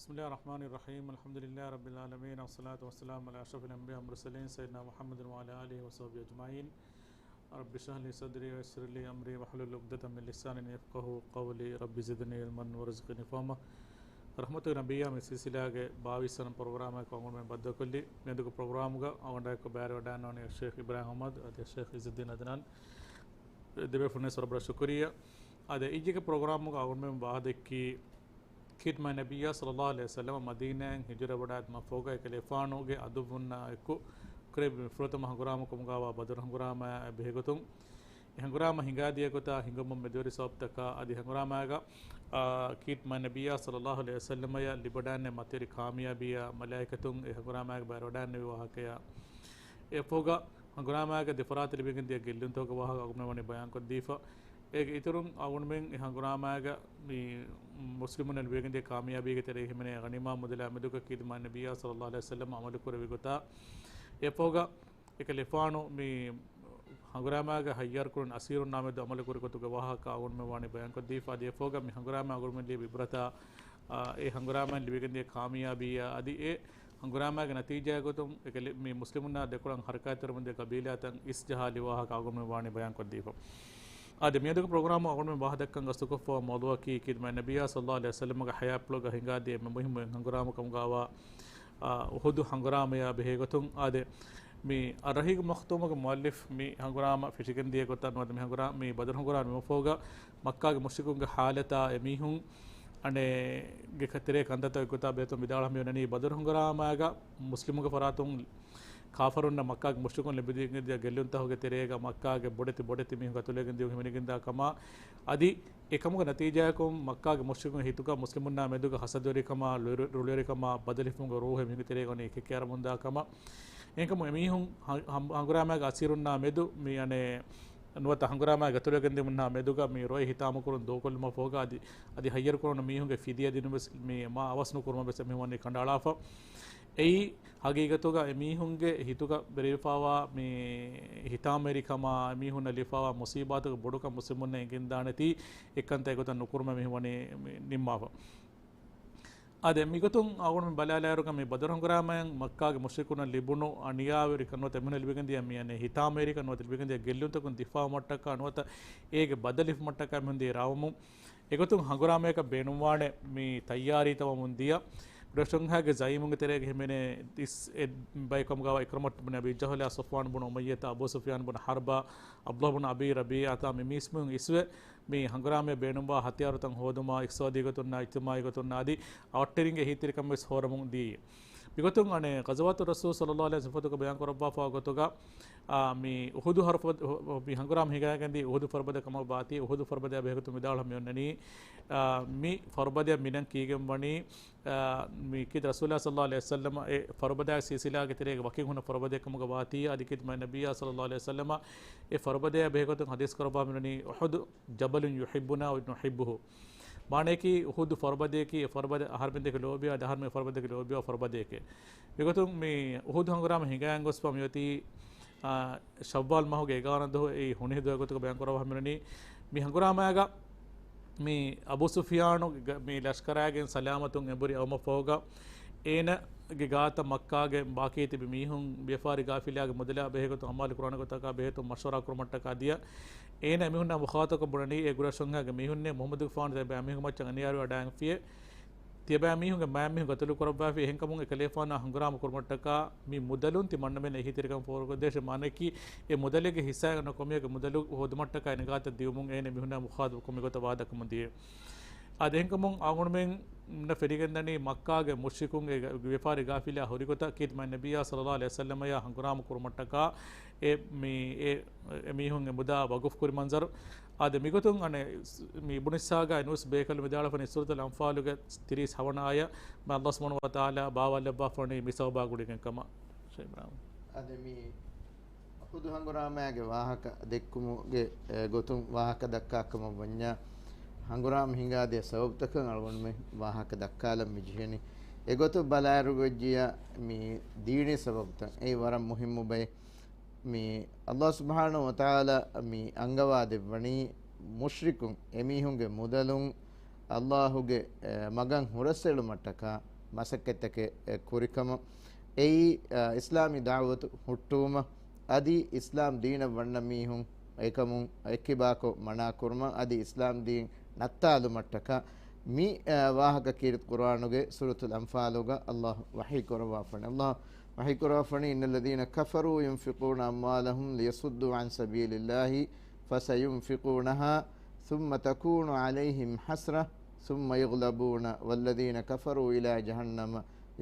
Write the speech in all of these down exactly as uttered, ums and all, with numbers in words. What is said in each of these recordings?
بسم الله الرحمن الرحيم. الحمد لله رب العالمين، والصلاة والسلام على أشرف الأنبياء والمرسلين سيدنا محمد وعلى آله وصحبه أجمعين. رب اشرح لي صدري ويسر لي أمري واحلل عقدة من لساني يفقهوا قولي. رب زدني علما وارزقني فهما. ރަޙްމަތުގެ ނަބިއްޔާ މި ސިލްސިލާގެ ބާވީސް ވަނަ ޕްރޮގްރާމަކަށް އަޅުގަނޑުމެން ބައްދަލުކޮށްލީ. މިއަދުގެ ޕްރޮގްރާމުގަ އަޅުގަނޑާއެކު ބައިވެރިވެވަޑައިގަންނަވަނީ ޝޭޚް އިބްރާހިމް އަޙްމަދު އަދި ޝޭޚް އިޒުއްދީން އަދްނާން. ދެބޭފުޅުންނަށް ވަރަށް ބޮޑަށް ޝުކުރިއްޔާ. އާދެ، އިއްޔެގެ ޕްރޮގްރާމުގަ އަޅުގަނޑުމެން ވާހަކަ ދެއްކީ، ކީރިތި މާތް ނަބިއްޔާ ޞައްލައްލާހު ޢަލައިހި ވަސައްލަމަ މަދީނާއިން ހިޖުރަވެވަޑައިދިނުމަށްފަހުގަ އެކަލޭގެފާނުގެ އަދުއްވުންނާ އެކު ކުރެއްވި ފުރަތަމަ ހަނގުރާމަކަމުގަވާ ބަދުރު ހަނގުރާމައާ ބެހޭގޮތުން، އެ ހަނގުރާމަ ހިނގާދިޔަ ގޮތާ ހިނގަމުން މެދުވެރި ސަބަބުތަކާ އަދި ހަނގުރާމާގަ، އާ، ކީރިތި މާތް ނަބިއްޔާ ޞައްލައްލާހު ޢަލައިހި ވަސައްލަމަޔަށް ލިބިވަޑައިގެންނެވި މަތިވެރި ކާމިޔާބީއާ މަލާއިކަތުން އެ ހަނގުރާމާގަ ބައިވެރިވަޑައިގެންނެވި ވާހަކަޔާ އެއަށްފަހުގަ ހަނގުރާމާގަ ދެފަރާތަށް ލިބިގެންދިޔަ ގެއްލުންތަކުގެ ވާހަކަ އަޅުގަނޑުމެން ވަނީ ބަޔާންކޮށްދީފަ. އޭގެ އިތުރުން އަޅުގަނޑުމެން އެ ހަނގުރާމާގަ މި މުސްލިމުންނަށް ލިބިގެންދިޔަ ކާމިޔާބީގެ ތެރޭގަ ހިމެނޭ ޣަނީމާ މުދަލާ މެދުގަ ކީރިތި މާތް ނަބިއްޔާ ޞައްލައްލާހު ޢަލައިހި ވަސައްލަމަ ޢަމަލުކުރެއްވި ގޮތާ އެއަށްފަހުގަ އެކަލޭގެފާނު މި ހަނގުރާމާގަ ހައްޔާރުކުރުން އަސީރުންނާ މެދު ޢަމަލުކުރި ގޮތުގެ ވާހަކަ އަޅުގަނޑުމެން ވަނީ ބަޔާންކޮށްދީފަ. އަދި އެއަށްފަހުގަ މި ހަނގުރާމާ އަޅުގަނޑުމެން ލިބި ޢިބްރަތާ، އާ، އެ ހަނގުރާމާއިން ލިބިގެންދިޔަ ކާމިޔާބީއާ އަދި އެ ހަނގުރާމާގެ ނަތީޖާގެ ގޮތުން އެކަލޭ-، މި މުސްލިމުންނާ ދެކޮޅަށް ޙަރަކާތްތެރިވަމުންދިޔަ ޤަބީލާތައް އިސް ޖަހާލި ވާހަކަ އަޅުގަނޑުމެން ވަނީ ބަޔާންކޮށްދީފަ. އާދެ، މިއަދުގެ ޕްރޮގްރާމު އަޅުގަނޑުމެން ވާހަކަދައްކަން ގަސްތުކޮށްފައިވާ މައުޟޫޢަކީ ކީރިތި މާތް ނަބިއްޔާ ޞައްލައްލާހު ޢަލައިހި ވަސައްލަމަގެ ޙަޔާތްޕުޅުގަ ހިނގާދިޔަ އެންމެ މުހިއްމު ހަނގުރާމަކަމުގަވާ، އާ، އުޙުދު ހަނގުރާމަޔާ ބެހޭގޮތުން. އާދެ، މި އައްރަޙީޤު މަޚްތޫމުގެ މުއައްލިފް މި ހަނގުރާމަ ފެށިގެންދިޔަ ގޮތަށް ނުވަތަ މި ހަނގުރާ-، މި ބަދުރު ހަނގުރާމަ ނިމުމަށްފަހުގަ މައްކާގެ މުޝްރިކުންގެ ޙާލަތާ އެމީހުން އަނެއް ގެ ތެރޭ ކަންތައްތައް އެއްގޮތަށް ބެހޭގޮތުން ވިދާޅުވާ މިވަނީ ބަދުރު ހަނގުރާމާގަ މުސްލިމުންގެ ފަރާތުން ކާފަރުންނަށް މައްކާގެ މުޝްރިކުން ލިބިދީގެންދިޔަ ގެއްލުންތަކުގެ ތެރޭގަ މައްކާގެ ބޮޑެތި ބޮޑެތި މީހުން ގަތުލެގެން ދިޔުން ހިމެނިގެންދާ ކަމާ އަދި އެކަމުގެ ނަތީޖާއަކުން މައްކާގެ މުޝްރިކުން ހިތުގަ މުސްލިމުންނާ މެދުގަ ހަސަދަވެރިކަމާ ރުޅިވެރިކަމާ ބަދަލުހިފުމުގެ ރޫހެއް މީހުންގެ ތެރޭގަ ވަނީ އެކެއްކެއް އަރަމުންދާ ކަމަށް. އެހެންކަމުން އެމީހުން ހަ-، ހަ-، ހަނގުރާމާގެ އަސީރުންނާ މެދު މި އަނެއް ނުވަތަ ހަނގުރާމާ ގަތުލެގެންދިއުމުންނާ މެދުގަ މި ރޮއެ ހިތާމަކުރުން ދޫކޮށްލުމަށް ފަހުގަ އަދި، އަދި ހައްޔަރުކުރުނު މީހުންގެ ފިދިޔަ ދިނުމަށް ވެސް މި މާ އަވަސް ނުކުރުމަށް ވެސް އެމީހުން ވަނީ ކަނޑައަޅާފަ. އެއީ ހަގީގަތުގަ އެމީހުންގެ ހިތުގަ ވެރިވެފައިވާ މި ހިތާމަވެރިކަމާ، އެމީހުންނަށް ލިބިފައިވާ މުސީބާތުގެ ބޮޑުކަން މުސްލިމުންނަށް އެނގިންދާނެތީ، އެކަންތައް އެގޮތަށް ނުކުރުމަށް މީހުން ވަނީ މި ނިންމާފަ. އާދެ، މިގޮތުން އަޅުގަނޑުމެން ބަލާލާއިރުގަ މި ބަދުރު ހަނގުރާމައިން މައްކާގެ މުޝްރިކުންނަށް ލިބުނު އަނިޔާވެރިކަން ނުވަތަ އެމީހުންނަށް ލިބިގެންދިޔަ މި އަނެއް ހިތާމަވެރިކަން ނުވަތަ ލިބިގެންދިޔަ ގެއްލުންތަކުން ދިފާޢުވުމަށްޓަކާ ނުވަތަ އޭގެ ބަދަލު ލިބުމަށްޓަކާ އެމީހުން ދިޔަ ރާވަމުން އެގޮތުން ހަނގުރާމަޔަކަށް ބޭނުންވާނެ މި ތައްޔާރީތައް ވަމުން ދިޔަ، ޤުރައިޝުންހާގެ ޒަޢީމުންގެ ތެރޭގަ ހިމެނޭ އިސް އެއް ބައެއް ކަމުގަވާ ޢިކްރިމަތު ބުން އަބީ ޖަހުލާ، ޞަފްވާން ބުން އުމައްޔަތާ، އަބޫ ސުފްޔާން ބުން ޙަރްބާ، ޢަބްދުﷲ ބުން އަބީ ރަބީޢަތާ މި މީސްމީހުން އިސްވެ، މި ހަނގުރާމަޔަށް ބޭނުންވާ ހަތިޔާރުތައް ހޯދުމާ، އިޤްތިޞާދީ ގޮތުންނާ، އިޖްތިމާޢީ ގޮތުންނާ އަދި އަވަށްޓެރިންގެ އެހީތެރިކަން ވެސް ހޯރަމުން ދިޔައީ. މިގޮތުން އަނެއް ޣަޒަވާތު ރަސޫލް ޞައްލައްލާހު ޢަލައިހި ވަސައްލަމަ ސިފަތުގަ ބަޔާން ކުރައްވާފަ ގޮތުގަ، އާ، މި އުޙުދު ހަރުފަ-، މި ހަނގުރާމަ ހިނގައިގެންދިޔަ އުޙުދު ފަރުބަދަ ކަމަށް ވާތީ، އުޙުދު ފަރުބަދަޔާ ބެހޭގޮތުން ވިދާޅުވާ މި އޮންނަނީ، އާ، މި ފަރުބަދަޔަށް މިނަން ކީގެން ވަނީ، އާ، މި ކީރިތި ރަސޫލާ ޞައްލައްލާހު ޢަލައިހި ވަސައްލަމަ އެ ފަރުބަދައިގެ ސިލްސިލާގެ ތެރޭގަ ވަކިން ހުންނަ ފަރުބަދައެއް ކަމުގަ ވާތީ، އަދި ކީރިތި މާތް ނަބިއްޔާ ޞައްލައްލާހު ޢަލައިހި ވަސައްލަމަ އެ ފަރުބަދަޔާ ބެހޭގޮތުން ޙަދީޘް ކުރައްވާ މިވަނީ، أحد جبل يحبنا ونحبه. މާނަޔަކީ އުޙުދު ފަރުބަދަޔަކީ އެ ފަރުބަދަ އަހަރުމެން ދެކެ ލޯބިވާ، އަދި އަހަރުމެން ފަރުބަދަ ދެކެ ލޯބިވާ ފަރުބަދަޔެކޭ. މިގޮތުން މި އުޙުދު ހަނގުރާމަ ހިނގައިގެން ގޮސްފަ މިއޮތީ، އާ، ޝައްވާލް މަހުގެ އެގާރަ ދުވަހު އެއީ ހުނިހި ދުވަހެއް ގޮތުގަ ބަޔާން ކުރައްވާ މިވަނީ. މި ހަނގުރާމައިގަ މި އަބޫ ސުފްޔާނު ގ-، މި ލަޝްކަރާގެން ސަލާމަތުން އެނބުރި އައުމަށްފަހުގަ، އޭނަގެ ގާތަށް މައްކާގެ ބާކީ ތިބި މީހުން ވިޔަފާރި ގާފިލާގެ މުދަލާ ބެހޭގޮތުން އަމާލު ކުރާނެ ގޮތަކާ ބެހޭގޮތުން މަޝްވަރާ ކުރުމަށްޓަކާ ދިޔަ، އޭނަ އެމީހުންނާ މުޚާޠަބް ކޮށް ބުނަނީ، އޭ ޤުރައިޝުންހާގެ މީހުންނޭ، މުޙައްމަދުގެފާނު ތިޔަބައިމީހުންގެ މައްޗަށް އަނިޔާވެރިވެވަޑައިގެންފިޔޭ، ތިޔަބައިމީހުންގެ މައިންމީހުން ގަތުލު ކުރައްވާފި، އެހެންކަމުން އެކަލޭފާނާ ހަނގުރާމަ ކުރުމަށްޓަކާ މި މުދަލުން ތި މަންނަމެން އެހީތެރިކަން ފޯރުކޮށްދޭށޭ. މާނަޔަކީ އެ މުދަލެއްގެ ހިއްސާއެއް ނުކުމެ އެ މުދަލު ހޯދުމަށްޓަކާ އޭނަ ގާތަށް ދިޔުމުން އޭނަ މީހުންނާ މުޚާޠަބު ކުރުމުގެ ގޮތަށް ވާދަކަމުން ދިޔަ. އާދެ، އެހެންކަމުން އަޅުގަނޑުމެންނަށް ފެނިގެންދަނީ މައްކާގެ މުޝްރިކުންގެ ވިޔަފާރި ގާފިލާ ހުރިގޮތަށް ކީރިތި މާތް ނަބިއްޔާ ޞައްލައްލާހު ޢަލައިހި ވަސައްލަމަޔާ ހަނގުރާމަ ކުރުމަށްޓަކާ އެ މި-، އެ-، އެމީހުން އެ މުދާ ވަގުފު ކުރި މަންޒަރު. އާދެ، މިގޮތުން އަނެއް ސް-، މި އިބްނު އިސްޙާޤާ އެނޫސް ބޭކަލު ވިދާޅުވަނީ ސޫރަތުލް އަންފާލުގެ ތިރީސް ހަވަނަ އާޔަތް، މާ ﷲ ސުބްޙާނަހޫ ވަތަޢާލާ ބާވާލައްވާފަވަނީ މި ސަބަބާ ގުޅިގެން ކަމަށް. ޝޭޚް އިބްރާހިމް. އާދެ، މި އުޙުދު ހަނގުރާމައިގެ ވާހަކަ ދެއްކުމުގެ، އެ، ގޮތުން ވާހަކަ ދައްކާ ކަމަށް ބުންޏާ، ހަނގުރާމަ ހިނގާދިޔަ ސަބަބުތަކަށް އަޅުގަނޑުމެން ވާހަކަ ދައްކާލަން މި ޖެހެނީ. އެގޮތުން ބަލާއިރުގަ އޮތްޖިޔާ މި ދީނީ ސަބަބުތައް އެއީ ވަރަށް މުހިއްމު ބައެއް. މި ﷲ ސުބްޙާނަހޫ ވަތަޢާލާ މި އަންގަވާ ދެއްވަނީ މުޝްރިކުން އެމީހުންގެ މުދަލުން ﷲ ގެ، އެ، މަގަށް ހުރަސްއެޅުމަށްޓަކާ މަސައްކަތްތަކެއް ކުރިކަމަށް، އެއީ، އަ، އިސްލާމީ ދަޢުވަތު ހުއްޓުވުމަށް، އަދި އިސްލާމް ދީނަށް ވަންނަ މީހުން އެކަމުން އެއްކިބާކޮށް މަނާކުރުމަށް، އަދި އިސްލާމް ދީން ނައްތާލުމަށްޓަކާ މި، އަ، ވާހަކަ ކީރިތި ޤުރްއާނުގެ ސޫރަތުލް އަންފާލުގަ ﷲ ވަޙީ ކުރައްވާފަނީ. ﷲ ވަޙީ ކުރައްވާފަނީ، إن الذين كفروا ينفقون أموالهم ليصدوا عن سبيل الله فسينفقونها ثم تكون عليهم حسرة ثم يغلبون والذين كفروا إلى جهنم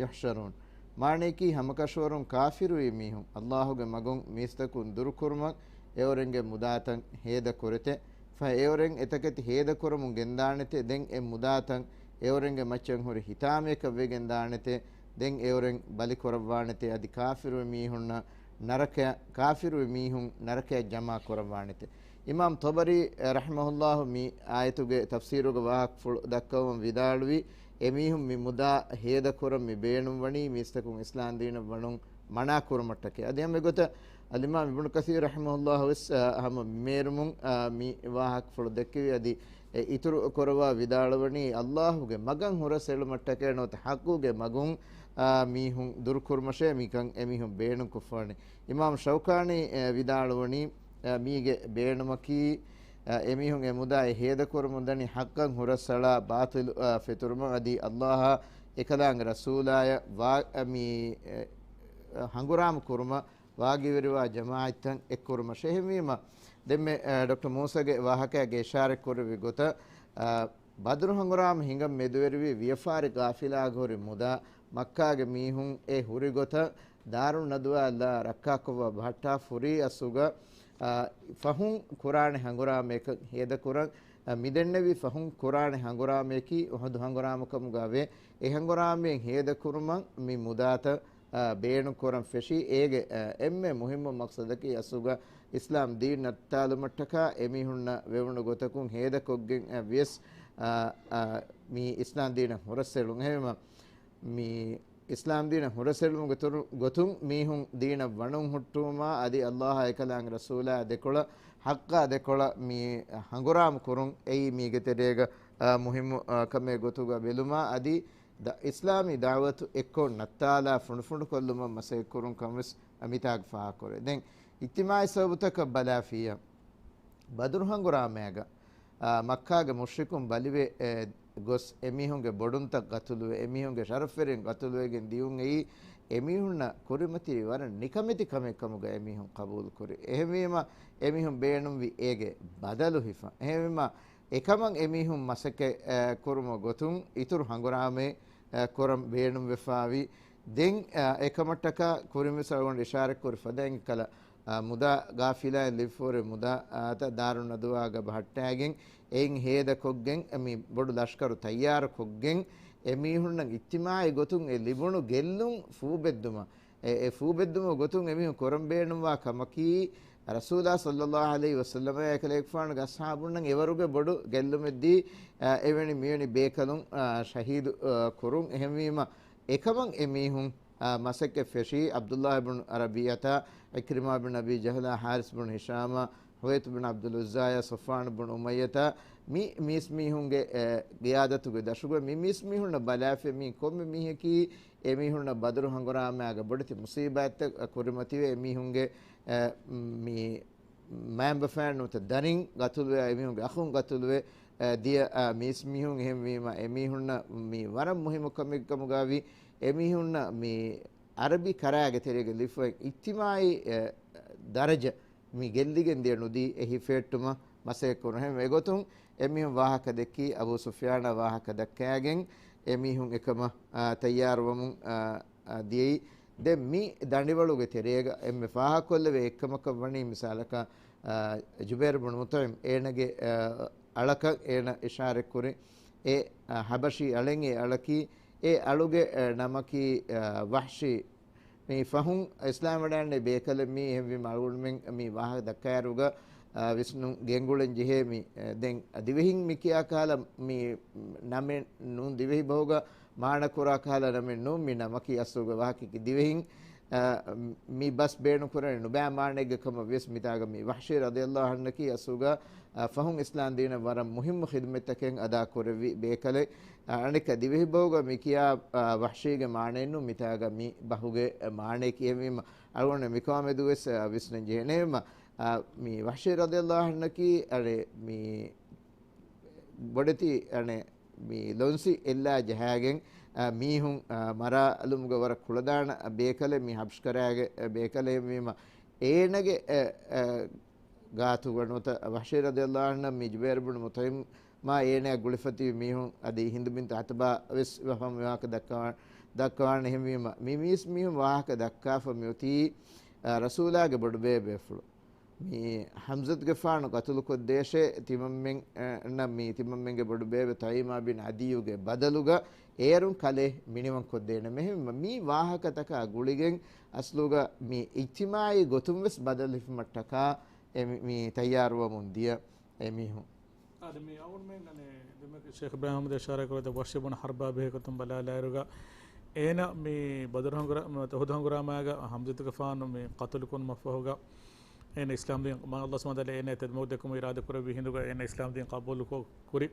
يحشرون. މާނަޔަކީ، ހަމަކަށަވަރުން ކާފިރުވި މީހުން ﷲ ގެ މަގުން މީސްތަކުން ދުރުކުރުމަށް އެއޮރެންގެ މުދާތައް ހޭދަ ކުރެތެ. ފަހެ އެއޮރެން އެތަކެތި ހޭދަ ކުރަމުން ގެންދާނެތެ. ދެން އެ މުދާތައް އެއޮރެންގެ މައްޗަށް ހުރި ހިތާމަޔަކަށް ވެގެން ދާނެތެ. ދެން އެއޮރެން ބަލި ކުރައްވާނެތެ. އަދި ކާފިރުވި މީހުންނަށް ނަރަކަޔަށް، ކާފިރުވި މީހުން ނަރަކަޔަށް ޖަމާ ކުރައްވާނެތެ. އިމާމް ޠަބަރީ، އެ، ރަޙިމަހުﷲ މި އާޔަތުގެ ތަފްސީރުގެ ވާހަކަފުޅު ދައްކަވަމުން ވިދާޅުވީ، އެމީހުން މި މުދާ ހޭދަކުރަން މި ބޭނުންވަނީ މީސްތަކުން އިސްލާމް ދީނަށް ވަނުން މަނާ ކުރުމަށްޓަކައި. އަދި ހަމަ އެގޮތަށް އަލްއިމާމް އިބްނު ކަސީރު ރަޙިމަހުﷲ ވެސް، އަ، ހަމަ މި މޭރުމުން، އަ، މި ވާހަކަފުޅު ދެއްކެވި. އަދި އެ އިތުރު ކުރައްވާ ވިދާޅުވަނީ، ﷲ ގެ މަގަށް ހުރަސް އެޅުމަށްޓަކައި ނުވަތަ ޙައްޤުގެ މަގުން، އާ، މީހުން ދުރުކުރުމަށޭ މިކަން އެމީހުން ބޭނުންކޮށްފާނެ. އިމާމް ޝައުކާނީ، އެ، ވިދާޅުވަނީ، އެ، މީގެ ބޭނުމަކީ، އެ، އެމީހުން އެ މުދާއެއް ހޭދަކުރަމުން ދަނީ ޙައްޤަށް ހުރަސްއަޅާ ބާޠިލު، އަ، ފެތުރުމަށް އަދި ﷲ އާ އެކަލާނގެ ރަސޫލާޔަށް ވާ، އަ، މި، އެ، ހަނގުރާމަ ކުރުމަށް ވާގިވެރިވާ ޖަމާޢަތްތައް އެއްކުރުމަށޭ. އެހެންވީމަ، ދެންމެ، އެ، ޑޮކްޓަރ މޫސަގެ ވާހަކައިގެ އިޝާރަތް ކުރެއްވި ގޮތަށް، އަ، ބަދުރު ހަނގުރާމަ ހިނގަން މެދުވެރިވި ވިޔަފާރި ޤާފިލާގަ ހުރި މުދާ މައްކާގެ މީހުން އެ ހުރި ގޮތަށް ދާރުން ނަދުވާ އަށް ރައްކާކޮށްވާ ބަހައްޓާ ފުރީ އަސްލުގަ، އަ، ފަހުން ކުރާނެ ހަނގުރާމައަކަށް ހޭދަކުރަން، އަ، މިދެންނެވި ފަހުން ކުރާނެ ހަނގުރާމައަކީ އުޙުދު ހަނގުރާމަކަމުގަ ވޭ. އެ ހަނގުރާމައިން ހޭދަކުރުމަށް މި މުދާތައް، އަ، ބޭނުން ކުރަން ފެށީ. އޭގެ، އަ، އެންމެ މުހިއްމު މަޤްޞަދަކީ އަސްލުގަ އިސްލާމް ދީން ނައްތާލުމަށްޓަކާ އެމީހުންނަށް ވެވުނު ގޮތަކުން ހޭދަކޮށްގެން، އަ، ވިޔަސް، އަ، އަ، މި އިސްލާމް ދީނަށް ހުރަސްއެޅުން. އެހެންވީމަ، މި އިސްލާމް ދީނަށް ހުރަސްއެޅުމުގެ ތުރު-، ގޮތުން މީހުން ދީނަށް ވަނުން ހުއްޓުވުމާ އަދި ﷲ އާ އެކަލާނގެ ރަސޫލާ ދެކޮޅަށް ޙައްޤާ ދެކޮޅަށް މި ހަނގުރާމަ ކުރުން އެއީ މީގެ ތެރޭގަ، އަ، މުހިއްމު، އަ، ކަމެއް ގޮތުގަ ބެލުމާ އަދި ދަ-، އިސްލާމީ ދަޢުވަތު އެއްކޮށް ނައްތާލާ ފުނޑުފުނޑުކޮށްލުމަށް މަސައްކަތްކުރުން ކަންވެސް މިތާގަ ފާހަގަކުރޭ. ދެން އިޖްތިމާޢީ ސަބަބުތަކަށް ބަލާފިއްޔާ، ބަދުރު ހަނގުރާމައިގަ، އާ، މައްކާގެ މުޝްރިކުން ބަލިވެ، އެ، ގޮސް އެމީހުންގެ ބޮޑުންތައް ގަތުލުވެ، އެމީހުންގެ ޝަރަފްވެރިން ގަތުލުވެގެން ދިޔުން އެއީ، އެމީހުންނަށް ކުރިމަތިވި ވަރަށް ނިކަމެތި ކަމެއް ކަމުގަ އެމީހުން ޤަބޫލުކުރި. އެހެންވީމަ، އެމީހުން ބޭނުންވި އޭގެ ބަދަލު ހިފަން. އެހެންވީމަ، އެކަމަށް އެމީހުން މަސައްކަތް، އެ، ކުރުމުގެ ގޮތުން އިތުރު ހަނގުރާމައެއް، އެ، ކުރަން ބޭނުންވެފައިވި. ދެން، އެ، އެކަމަށްޓަކާ ކުރިންވެސް އަޅުގަނޑު އިޝާރަތްކުރި ފަދައިން ކަލަ، އަ، މުދާ ގާފިލާއިން ލިބިފަހުރި މުދާ، އާ، ތައް ދާރުން ނަދުވާގަ ބަހައްޓާގެން އެއިން ހޭދަކޮށްގެން އެ މި ބޮޑު ލަޝްކަރު ތައްޔާރުކޮށްގެން އެމީހުންނަށް އިޖްތިމާޢީ ގޮތުން އެ ލިބުނު ގެއްލުން ފޫބެއްދުމަށް، އެ، އެ ފޫބެއްދުމުގެ ގޮތުން އެމީހުން ކުރަން ބޭނުންވާ ކަމަކީ، ރަސޫލާ ޞައްލައްލާހު ޢަލައިހި ވަސައްލަމަ އެކަލޭގެފާނުގެ އަޞްޙާބުންނަށް އެވަރުގެ ބޮޑު ގެއްލުމެއްދީ، އެ، އެވެނި މިވެނި ބޭކަލުން، އަ، ޝަހީދު، އަ، ކުރުން. އެހެންވީމަ، އެކަމަށް އެމީހުން، އާ، މަސައްކަތް ފެށީ، ޢަބްދުﷲ ބުނު ރަބީޢަތާ، ޢިކްރިމާ ބިން އަބީ ޖަހްލާ، ޙާރިސް ބުނު ހިޝާމާ، ޙުވައިތު ބިން ޢަބްދުލް ޢުއްޒާޔާ، ޞަފްވާން ބުނު އުމައްޔަތާ، މި މީސްމީހުންގެ، އެ، ގިޔާދަތުގެ ދަށުގަ މި މީސްމީހުންނަށް ބަލާފި މީ ކޮންމެ މީހަކީ، އެމީހުންނަށް ބަދުރު ހަނގުރާމައިގަ ބޮޑެތި މުޞީބާތްތައް ކުރިމަތިވެ، އެމީހުންގެ، އެ، މި މައިންބަފައިން ނުވަތަ ދަރިން ގަތުލުވެ، އެމީހުންގެ އަޚުން ގަތުލުވެ، އެ، ދިޔަ، އެ، މީސްމީހުން. އެހެންވީމަ، އެމީހުންނަށް މި ވަރަށް މުހިއްމު ކަމެއް ކަމުގައި ވި، އެމީހުންނަށް މި ޢަރަބި ކަރާގެ ތެރޭގަ ލިބިފައި އިޖްތިމާޢީ، އެ، ދަރަޖަ މި ގެއްލިގެން ދިޔަ ނުދީ އެ ހިފެހެއްޓުމަށް މަސައްކަތް ކުރުން. އެހެން އެގޮތުން އެމީހުން ވާހަކަ ދެއްކީ، އަބޫ ސުފްޔާނާ ވާހަކަ ދައްކައިގެން އެމީހުން އެކަމަށް، އާ، ތައްޔާރުވަމުން، އާ، އާ، ދިޔައީ. ދެން މި ދަނޑިވަޅުގެ ތެރޭގަ އެންމެ ފާހަގަކޮށްލެވޭ އެއްކަމަކަށް ވަނީ މިސާލަކަށް، އާ، ޖުބައިރު ބުނު މުޠްޢިމް އޭނަގެ، އާ، އަޅަކަށް އޭނަ އިޝާރަތްކުރި އެ، އާ، ޙަބަޝީ އަޅެއް އެ އަޅަކީ އެ އަޅުގެ، އާ، ނަމަކީ، އާ، ވަޙްޝީ. މި ފަހުން އިސްލާމް ވަޑައިގެންނެވި ބޭކަލެއް މީ. އެހެންވީމަ އަޅުގަނޑުމެން މި ވާހަކަ ދައްކާއިރުގަ، އާ، ވިސްނުން ގެންގުޅެން ޖެހޭ މި، އާ، ދެން ދިވެހިން މި ކިޔާ ކަހަލަ މި ނަމެއް ނޫން، ދިވެހި ބަހުގަ މާނަ ކުރާ ކަހަލަ ނަމެއް ނޫން، މި ނަމަކީ އަސްލުގަ ވާހަކައަކީ ދިވެހިން، އަ، މި ބަސް ބޭނުންކުރަނީ ނުބައި މާނައެއްގެ ކަމަށް ވިޔަސް، މިތާގަ މި ވަހްޝީ ރަޟިޔަﷲ ޢަންހަކީ އަސްލުގަ، އަ، ފަހުން އިސްލާމް ދީނަށް ވަރަށް މުހިއްމު ޚިދުމަތްތަކެއް އަދާ ކުރެއްވި ބޭކަލެއް. އަ، އަނެއްކާ ދިވެހި ބަހުގަ މި ކިޔާ، އަ، ވަހްޝީގެ މާނައެއްނު، މިތާގަ މި ބަހުގެ މާނައެއް ކިޔެވީމަ، އަޅުގަނޑު މިކަމާމެދު ވެސް، އަ، ވިސްނަން ޖެހޭނެ. އެހެންވީމަ، އަ، މި ވަހްޝީ ރަޟިޔަﷲ ޢަންހަކީ، އަނެއް، މި ބޮޑެތި، އަނެއް، މި ލޮންސި އެއްލާ ޖަހާގެން، އަ، މީހުން، އަ، މަރާލުމުގަ ވަރަށް ކުޅަދާނަ ބޭކަލެއް، މި ޙަބްޝް ކަރާގެ، އަ، ބޭކަލެއް އެހެންވީމަ، އޭނަގެ، އަ، އަ، ގާތުގަ ނުވަތަ ވަހްޝީ ރަޟިޔަﷲ ޢަންހަ މި ޖުބައިރު ބުނު މުޠްޢިމާ އޭނައާ ގުޅިފަ ތިބި މީހުން އަދި ހިންދު ބިންތު ޢުތުބާ ވެސް ވެފަ މި ވާހަކަ ދައްކަވާ-، ދައްކަވާނެ. އެހެންވީމަ، މި މީސް މީހުން ވާހަކަ ދައްކާފަ މިއޮތީ، އަ، ރަސޫލާގެ ބޮޑުބޭބޭފުޅު. މި ޙަމްޒަތުގެފާނު ޤަތުލުކޮށްދޭށޭ ތިމަންމެން، އަ، ނަ މި ތިމަންމެންގެ ބޮޑުބޭބެ ތައީމާ ބިން ޢަދިއްޔުގެ ބަދަލުގަ އޭރުން ކަލޭ މިނިވަން ކޮށްދޭނެ. މެހެން މި ވާހަކަތަކާ ގުޅިގެން އަސްލުގަ މި އިޖްތިމާޢީ ގޮތުން ވެސް ބަދަލު ހިފުމަށްޓަކާ އެ މި، މި ތައްޔާރުވަމުން ދިޔަ އެ މީހުން. އާދެ، މި އަޅުގަނޑުމެން އަނެއް ދެމެ-، ޝޭޚް އިބްރާހިމް އަޙްމަދު އިޝާރާތް ކުރެއްވި ވަހްޝީ ބުނު ޙަރްބާ ބެހޭ ގޮތުން ބަލާލާއިރުގަ، އޭނަ މި ބަދުރު ހަނގުރާ-، މި އުޙުދު ހަނގުރާމާގަ ޙަމްޒަތުގެފާނު މި ޤަތުލު ކުރުމަށްފަހުގަ، އޭނަ އިސްލާމް ދީން، މާ ﷲ ސުބްޙާނަހޫ ވަތަޢާލާ އޭނަ ތެދުމަގު ދެއްކުމަށް އިރާދަ ކުރެއްވި ހިނދުގަ އޭނަ އިސްލާމް ދީން ޤަބޫލު ކޮ-، ކުރި.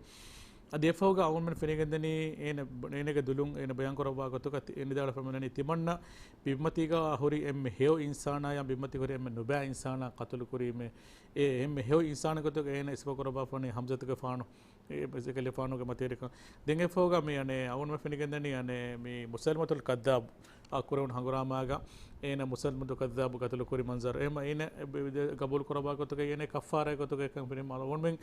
އަދި އެފަހުގަ އަޅުގަނޑުމެން ފެނިގެންދަނީ އޭނަ، އޭނަގެ ދުލުން އޭނަ ބަޔާން ކުރައްވާ ގޮތުގަ ތި-، އޭނަ ވިދާޅުވެފަ މިނަނީ ތިމަންނަ ބިންމަތީގަ ހުރި އެންމެ ހެޔޮ އިންސާނާ ޔާ ބިންމަތީގަ ހުރި އެންމެ ނުބައި އިންސާނާ ޤަތުލު ކުރީމޭ. އެ އެންމެ ހެޔޮ އިންސާނެއް ގޮތުގަ އޭނަ ސިފަކުރައްވާފަ ވަނީ ޙަމްޒަތުގެފާނު އެކަލޭގެފާނުގެ މަތިވެރިކަން. ދެން އެފަހުގަ މި އަނެއް އަޅުގަނޑުމެން ފެނިގެންދަނީ އަނެއް މި މުސައިލަމަތުލް ކައްޛާބު އާ ކުރެވުނު ހަނގުރާމާގަ އޭނަ މުސައިލަމަތުލް ކައްޛާބު ޤަތުލު ކުރި މަންޒަރު. އެހެންވީމަ އޭނަ އެ ބެ-، ބެ-، ޤަބޫލު ކުރައްވާ ގޮތުގަ އޭނަ ކައްފާރާ ގޮތުގަ އެކަން ފެނި އަޅުގަނޑުމެން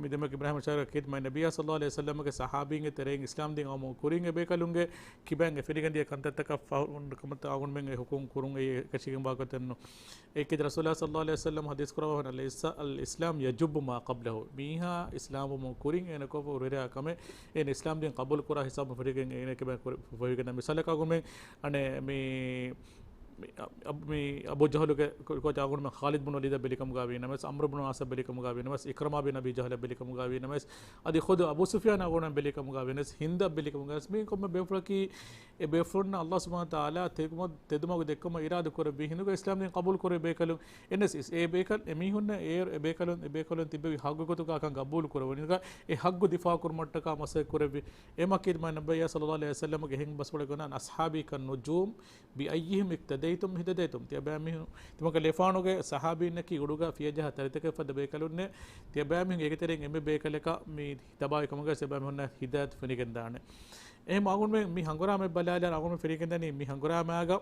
މި ދެމެކި އިބްރާހިމް ޝާރި ކީރިތި މާތް ނަބިއްޔާ ޞައްލަﷲު ޢަލައިހި ވަސައްލަމަގެ ޞަޙާބީންގެ ތެރެއިން އިސްލާމް ދީން އައުމު ކުރިން އެބޭކަލުންގެ ކިބައިން އެ ފެނިގެންދިޔަ ކަންތައްތަކަށް ފަހު-، ކަމަށް އަޅުގަނޑުމެން އެ ހުކުމް ކުރުން އެ އެކަށީގެންވާ ގޮތެއްނު. އޭގެ ރަސޫލާ ޞައްލަﷲު ޢަލައިހި ވަސައްލަމަ ޙަދީޘް ކުރައްވާފަ ވަނީ، އަލް އިސް-، އަލް އިސްލާމް ޔަޖުއްބު މާ ޤަބްލަހު. މީހާ އިސްލާމްވުމުން ކުރިން އޭނަ ކޮށްފަ ހުރިހާ ކަމެއް އޭނަ އިސްލާމް ދީން ޤަބޫލު ކުރާ ހިސާބުން ފެނިގެން އޭނަ ކިބައިން ކުރި-، ފޮހިގެން މިސާލަކަށް އަޅުގަނޑުމެން އަނެއް މި، މި އަ-، މި އަބޫ ޖަހުލުގެ ކޯޗް އަޅުގަނޑުމެން ޚާލިދު ބުނު ވަލީދަށް ބެލިކަމުގަ ވީނަމަވެސް، ޢަމްރު ބުނު ޢާޞަށް ބެލިކަމުގަ ވީނަމަވެސް، ޢިކްރިމާ ބިން އަބީ ޖަހްލަށް ބެލިކަމުގަ ވީނަމަވެސް، އަދި ޚުދު އަބޫ ސުފްޔާން އަޅުގަނޑުމެން ބެލިކަމުގަ ވީނަމަވެސް، ހިންދަށް ބެލިކަމުގަ ވީނަމަވެސް، މި ކޮންމެ ބޭފުޅަކީ އެ ބޭފުޅުންނަށް ﷲ ސުބްޙާނަހޫ ވަތަޢާލާ ތެދުމަ-، ތެދުމަގު ދެއްކުމަށް އިރާދަ ކުރެއްވި ހިނދުގަ އިސްލާމް ދީން ޤަބޫލު ކުރެއްވި ބޭކަލުން. އެން އެސް އިސް އެ ބޭކަލް، އެ މީހުންނަށް އޭރު އެ ބޭކަލުން، އެ ބޭކަލުން ތިއްބެވި ޙައްޤު ގޮތުގަ ކަން ޤަބޫލު ކުރެވުނު. ހިނދުގަ އެ ޙައްޤު ދިފާޢު ކުރުމަށްޓަކާ މަސައްކަތް ކުރެއްވި. އެ މަ ކީރިތި މާތް ނަބިއްޔާ ޞައްލަﷲު ޢަލައިހި ވަސައްލަމަގެ އެހެން ބަސްފުޅެއް ގޮންނަން، أصحابي كالنجوم بأيهم اقتديتم اهتديتم. ތިޔަބައިމީހުން، ތިމަގެ ލެފާނުގެ ޞަޙާބީންނަކީ އުޑުގަ ފިޔަޖަހާ ތަރިތަކެއް ފަދަ ބޭކަލުންނޭ. ތިޔަބައިމީހުން އޭގެ ތެރެއިން އެންމެ ބޭކަލަކަށް މި ތަބާވި ކަމުގަ އެބައިމީހުންނަށް ހިދާޔަތު ފެނިގެންދާނެ. އެހެން އަޅުގަނޑުމެން މި ހަނގުރާމަ ބަލާލާ އަޅުގަނޑުމެން ފެނިގެންދަނީ މި ހަނގުރާމާގަ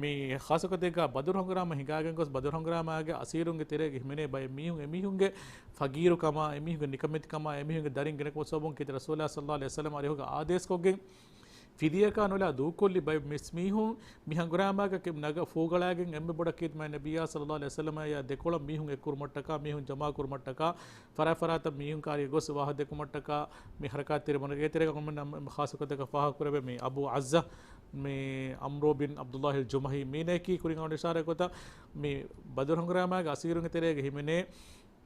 މި ޚާއްޞަ ގޮތެއްގަ ބަދުރު ހަނގުރާމަ ހިނގާގެން ގޮސް، ބަދުރު ހަނގުރާމާގެ އަސީރުންގެ ތެރޭގަ ހިމެނޭ ބައެއް މީހުން، އެމީހުންގެ ފަގީރުކަމާ، އެމީހުންގެ ނިކަމެތިކަމާ، އެމީހުންގެ ދަރިން ގިނަކުމުގެ ސަބަބުން ކީރިތި ރަސޫލާ ޞައްލަﷲު ޢަލައިހި ވަސައްލަމަ އަރިހުގަ އާދޭސްކޮށްގެން ފިދިޔަކާ ނުލާ ދޫކޮށްލި ބައެއް މިސް މީހުން މި ހަނގުރާމާގަ ކެ-، ނަގަ ފޫގަޅާގެން އެންމެ ބޮޑަށް ކީރިތި މާތް ނަބިއްޔާ ޞައްލަﷲު ޢަލައިހި ވަސައްލަމައާ ދެކޮޅަށް މީހުން އެއްކުރުމަށްޓަކާ، މީހުން ޖަމާކުރުމަށްޓަކާ، ފަރާތް ފަރާތަށް މީހުން ކާރި ގޮސް ވާހަކަ ދެއްކުމަށްޓަކާ، މި ޙަރަކާތް ތެރެ ވަނަ އޭގެ ތެރޭގަ އަޅުގަނޑުމެން ޚާއްޞަ ގޮތަކަށް ފާހަގަކުރެވޭ މި އަބޫ ޢައްޒާ، މި ޢަމްރު ބިން ޢަބްދުﷲ އަލްޖުމަޙީ. މީނައަކީ ކުރިން އަޅުގަނޑު އިޝާރާތް ކޮށްތާ، މި ބަދުރު ހަނގުރާމާގެ އަސީރުންގެ ތެރޭގަ ހިމެނޭ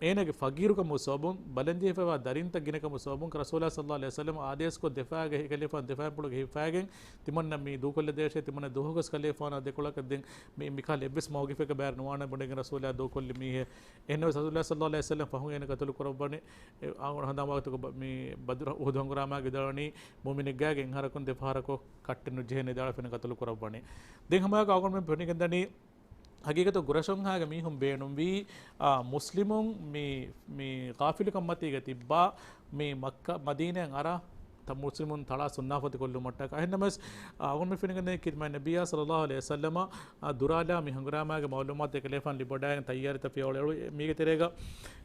އޭނާގެ ފަގީރުކަމުގެ ސަބަބުން، ބަލަންޖެހިފައިވާ ދަރިންތައް ގިނަކަމުގެ ސަބަބުން، ރަސޫލާ ޞައްލަﷲު ޢަލައިހި ވަސައްލަމަ އާދޭސްކޮށް ދެފާގެ ހި-، ކަލޭފާނު ދެފާންޕުޅުގެ ހިފާގެން ތިމަންނަ މި ދޫކޮށްލަދޭށޭ، ތިމަންނަ ދުވަހުގަސް ކަލޭފާނާ ދެކޮޅަކަށް ދެން މި، މިކަހަލަ އެއްވެސް މައުގިފެއްގަ ބައިވެރި ނުވާނެ ބުނެގެން ރަސޫލާ ދޫކޮށްލި މީހެއް. އެހެންނަމަވެސް ރަސޫލާ ޞައްލަﷲު ޢަލައިހި ވަސައްލަމަ ފަހުން އޭނަ ޤަތުލު ކުރައްވަނީ، އެ، އާ، ހަނދާން ވަގުތުގަ ބަ-، މި ބަދުރު އުޙުދު ހަނގުރާމާގަ ވިދާޅުވަނީ މުއުމިނެއްގާގެ އެއްހަރަކުން ދެފަހަރަކު ކައްޓެއް ނުޖެހޭނެ ވިދާޅުވެފަ އޭނަ ޤަތުލު ކުރައްވަނީ. ދެން ހަމައެއާއެކު އަޅުގަނޑުމެން ފެނިގެންދަނީ، ޙަޤީޤަތު ގުރަޝުންހާގެ މީހުން ބޭނުންވީ، އާ، މުސްލިމުން މި، މި ޣާފިލުކަންމަތީގަ ތިއްބާ، މި މައްކާ މަދީނާއިން އަރާ ތަ މުސްލިމުން ތަޅާ ސުންނާފަތި ކޮށްލުމަށްޓަކާ. އެހެންނަމަވެސް، އަ، އަޅުގަނޑުމެން ފެނިގެންދަނީ ކީރިތި މާތް ނަބިއްޔާ ޞައްލަﷲު ޢަލައިހި ވަސައްލަމަ، އަ، ދުރާލާ މި ހަނގުރާމާގެ މަޢުލޫމާތު އެކަލޭފާނު ލިބިވަޑައިގެން ތައްޔާރީތައް ފިޔަވަޅު އެޅުވި. މީގެ ތެރޭގަ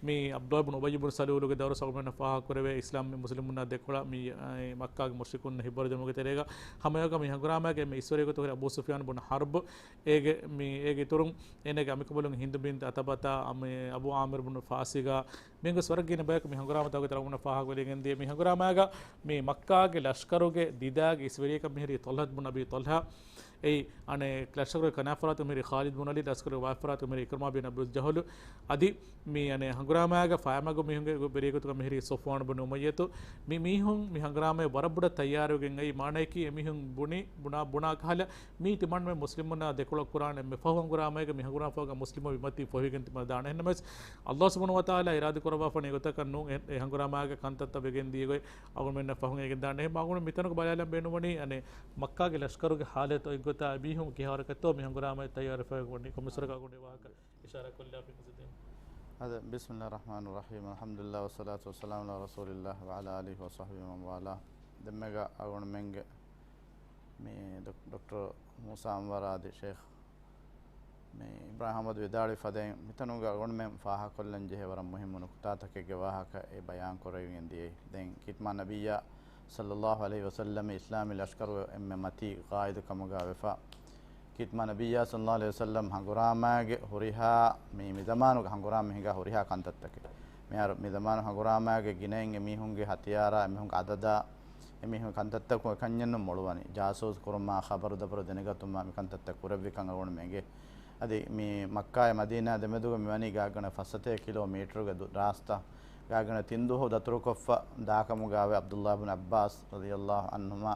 މި ޢަބްދުﷲ ބުނު އުބައްޔު ބުނު ސަލޫލުގެ ދައުރު އަޅުގަނޑުމެންނަށް ފާހަގަކުރެވޭ އިސްލާމް މި މުސްލިމުންނާ ދެކޮޅަށް މި، އަ، މައްކާގެ މުޝްރިކުންނަށް ހިއްވަރުދިނުމުގެ ތެރޭގަ ހަމައެކަނި މި ހަނގުރާމާގެ އެންމެ އިސްވެރި ގޮތުން ހުރި އަބޫ ސުފްޔާން ބުނު ޙަރްބު އޭގެ މި، އޭގެ އިތުރުން އޭނާގެ އަނބިކަނބަލުން ހިންދު ބިންތު ޢުތުބާ، އަމި އަބޫ ޢާމިރު ބުނު ފާސިގާ، މިހެން ގޮސް ވަރަށް ގިނަ ބަޔަކު މި ހަނގުރާމަ ތަކުގެ ތެރޭގަ އަޅުގަނޑަށް ފާހަގަވެލިގެން ދިޔަ. މި ހަނގުރާމާގަ މި މައްކާގެ ލަޝްކަރުގެ ދިދާގެ އިސްވެރިޔަކަށް މިހިރީ ޠަލްޙަތު ބުން އަބީ ޠަލްޙާ. އެއީ، އަނެއް ލަޝްކަރުގެ ކަނާފަރާތު މިހިރީ ޚާލިދު ބުން ވަލީދު، ލަޝްކަރުގެ ވާފަރާތު މިހިރީ އިކްރިމާ ބިން އަބޫ ޖަހުލު. އަދި މި އަނެއް ހަނގުރާމާގެ ފަޔަމަގު މީހުންގެ ވެރިޔަކު މިހިރީ ޞަފްވާން ބުން އުމައްޔަތު. މި މީހުން މި ހަނގުރާމައަށް ވަރަށް ބޮޑަށް ތައްޔާރުވެގެން އައީ. މާނަޔަކީ އެމީހުން ބުނި، ބުނާ، ބުނާ ކަހަލަ މީ ތިމަންމެ މުސްލިމުންނާ ދެކޮޅަށް ކުރާނެ އެންމެ ފަހު ހަނގުރާމައިގެ މި ހަނގުރާމަ ފަހުގަ މުސްލިމުން ވިމަތީ ފޮހިގެން ތިމަން ދާނެ. އެހެންނަމަވެސް، އައްލާހު ސުބްޙާނަހު ވަތަޢާލާ އިރާދަ ކުރައްވާފަ އެގޮތަކަށް ނޫން. އެ، އެ ހަނގުރާމާގެ ކަންތައްތައް ވެގެން ދިޔަ ގޮތް އަޅުގަނޑުމެންނަށް ފަހުން އެނގިދާނެ. އެހެން އަޅުގަނޑު މިތަނުގަ ބަލާލަން ބޭނުންވަނީ، އަނެއް މައްކާގެ ލަޝްކަރުގެ ހާލަތު އޮތްގޮތާ މީހުން ކިހާވަރަކަށްތޯ މި ހަނގުރާމައަށް ތައްޔާރުވެފަ ވަނީ. ކޮންމެސްވަރަކަށް އަޅުގަނޑު ވާހަކަ އިޝާރާތް ކޮށްލާފަ މިސް ދޭން. އަދި، بسم الله الرحمن الرحيم، الحمد لله والصلاة والسلام على رسول الله وعلى آله وصحبه ومن والاه. ދެންމެގަ އަޅުގަނޑުމެންގެ މި ޑޮކް-، ޑޮކްޓަރ މޫސާ އަންވަރާ އަދި ޝޭޚް މި އިބްރާހިމް އަޙްމަދު ވިދާޅުވި ފަދައިން، މިތަނުގަ އަޅުގަނޑުމެން ފާހަގަކޮށްލަން ޖެހޭ ވަރަށް މުހިއްމު ނުކުތާތަކެއްގެ ވާހަކަ އެ ބަޔާން ކުރެވިގެން ދިޔައީ. ދެން ޚިތްމާ ނަބިއްޔާ ޞައްލައްލާހު ޢަލައިހި ވަސައްލަމް އިސްލާމީ ލަޝްކަރު އެންމެ މަތީ ޤާއިދު ކަމުގަ ވެފަ، ޚިތްމާ ނަބިއްޔާ ޞައްލައްލާހު ޢަލައިހި ވަސައްލަމް ހަނގުރާމާގެ ހުރިހާ މި، މި ޒަމާނުގަ ހަނގުރާމަ ހިނގާ ހުރިހާ ކަންތައްތަކެއް. މިހާރު މި ޒަމާނު ހަނގުރާމާގެ ގިނައިން އެމީހުންގެ ހަތިޔާރާ، އެމީހުންގެ އަދަދާ، އެމީހުން ކަންތައްތަކުން އެކަންޏެއްނު މޮޅުވަނީ. ޖާސޫސް ކުރުމާ، ޚަބަރު ދަބަރު ދެނެގަތުމާ މި ކަންތައްތައް ކުރެއްވިކަން އަޅުގަނޑުމެން އެނގޭ. އަދި މި މައްކާއާ މަދީނާ ދެމެދުގަ މިވަނީ ގާތްގަނޑަށް ފައްސަތޭކަ ކިލޯމީޓަރުގެ ދު-، ރާސްތާ. ގާތްގަނޑަށް ތިން ދުވަހު ދަތުރުކޮށްފަ ދާކަމުގައި ޢަބްދުﷲ ބިން ޢައްބާސް ރަޟިޔަﷲ ޢަންހުމާ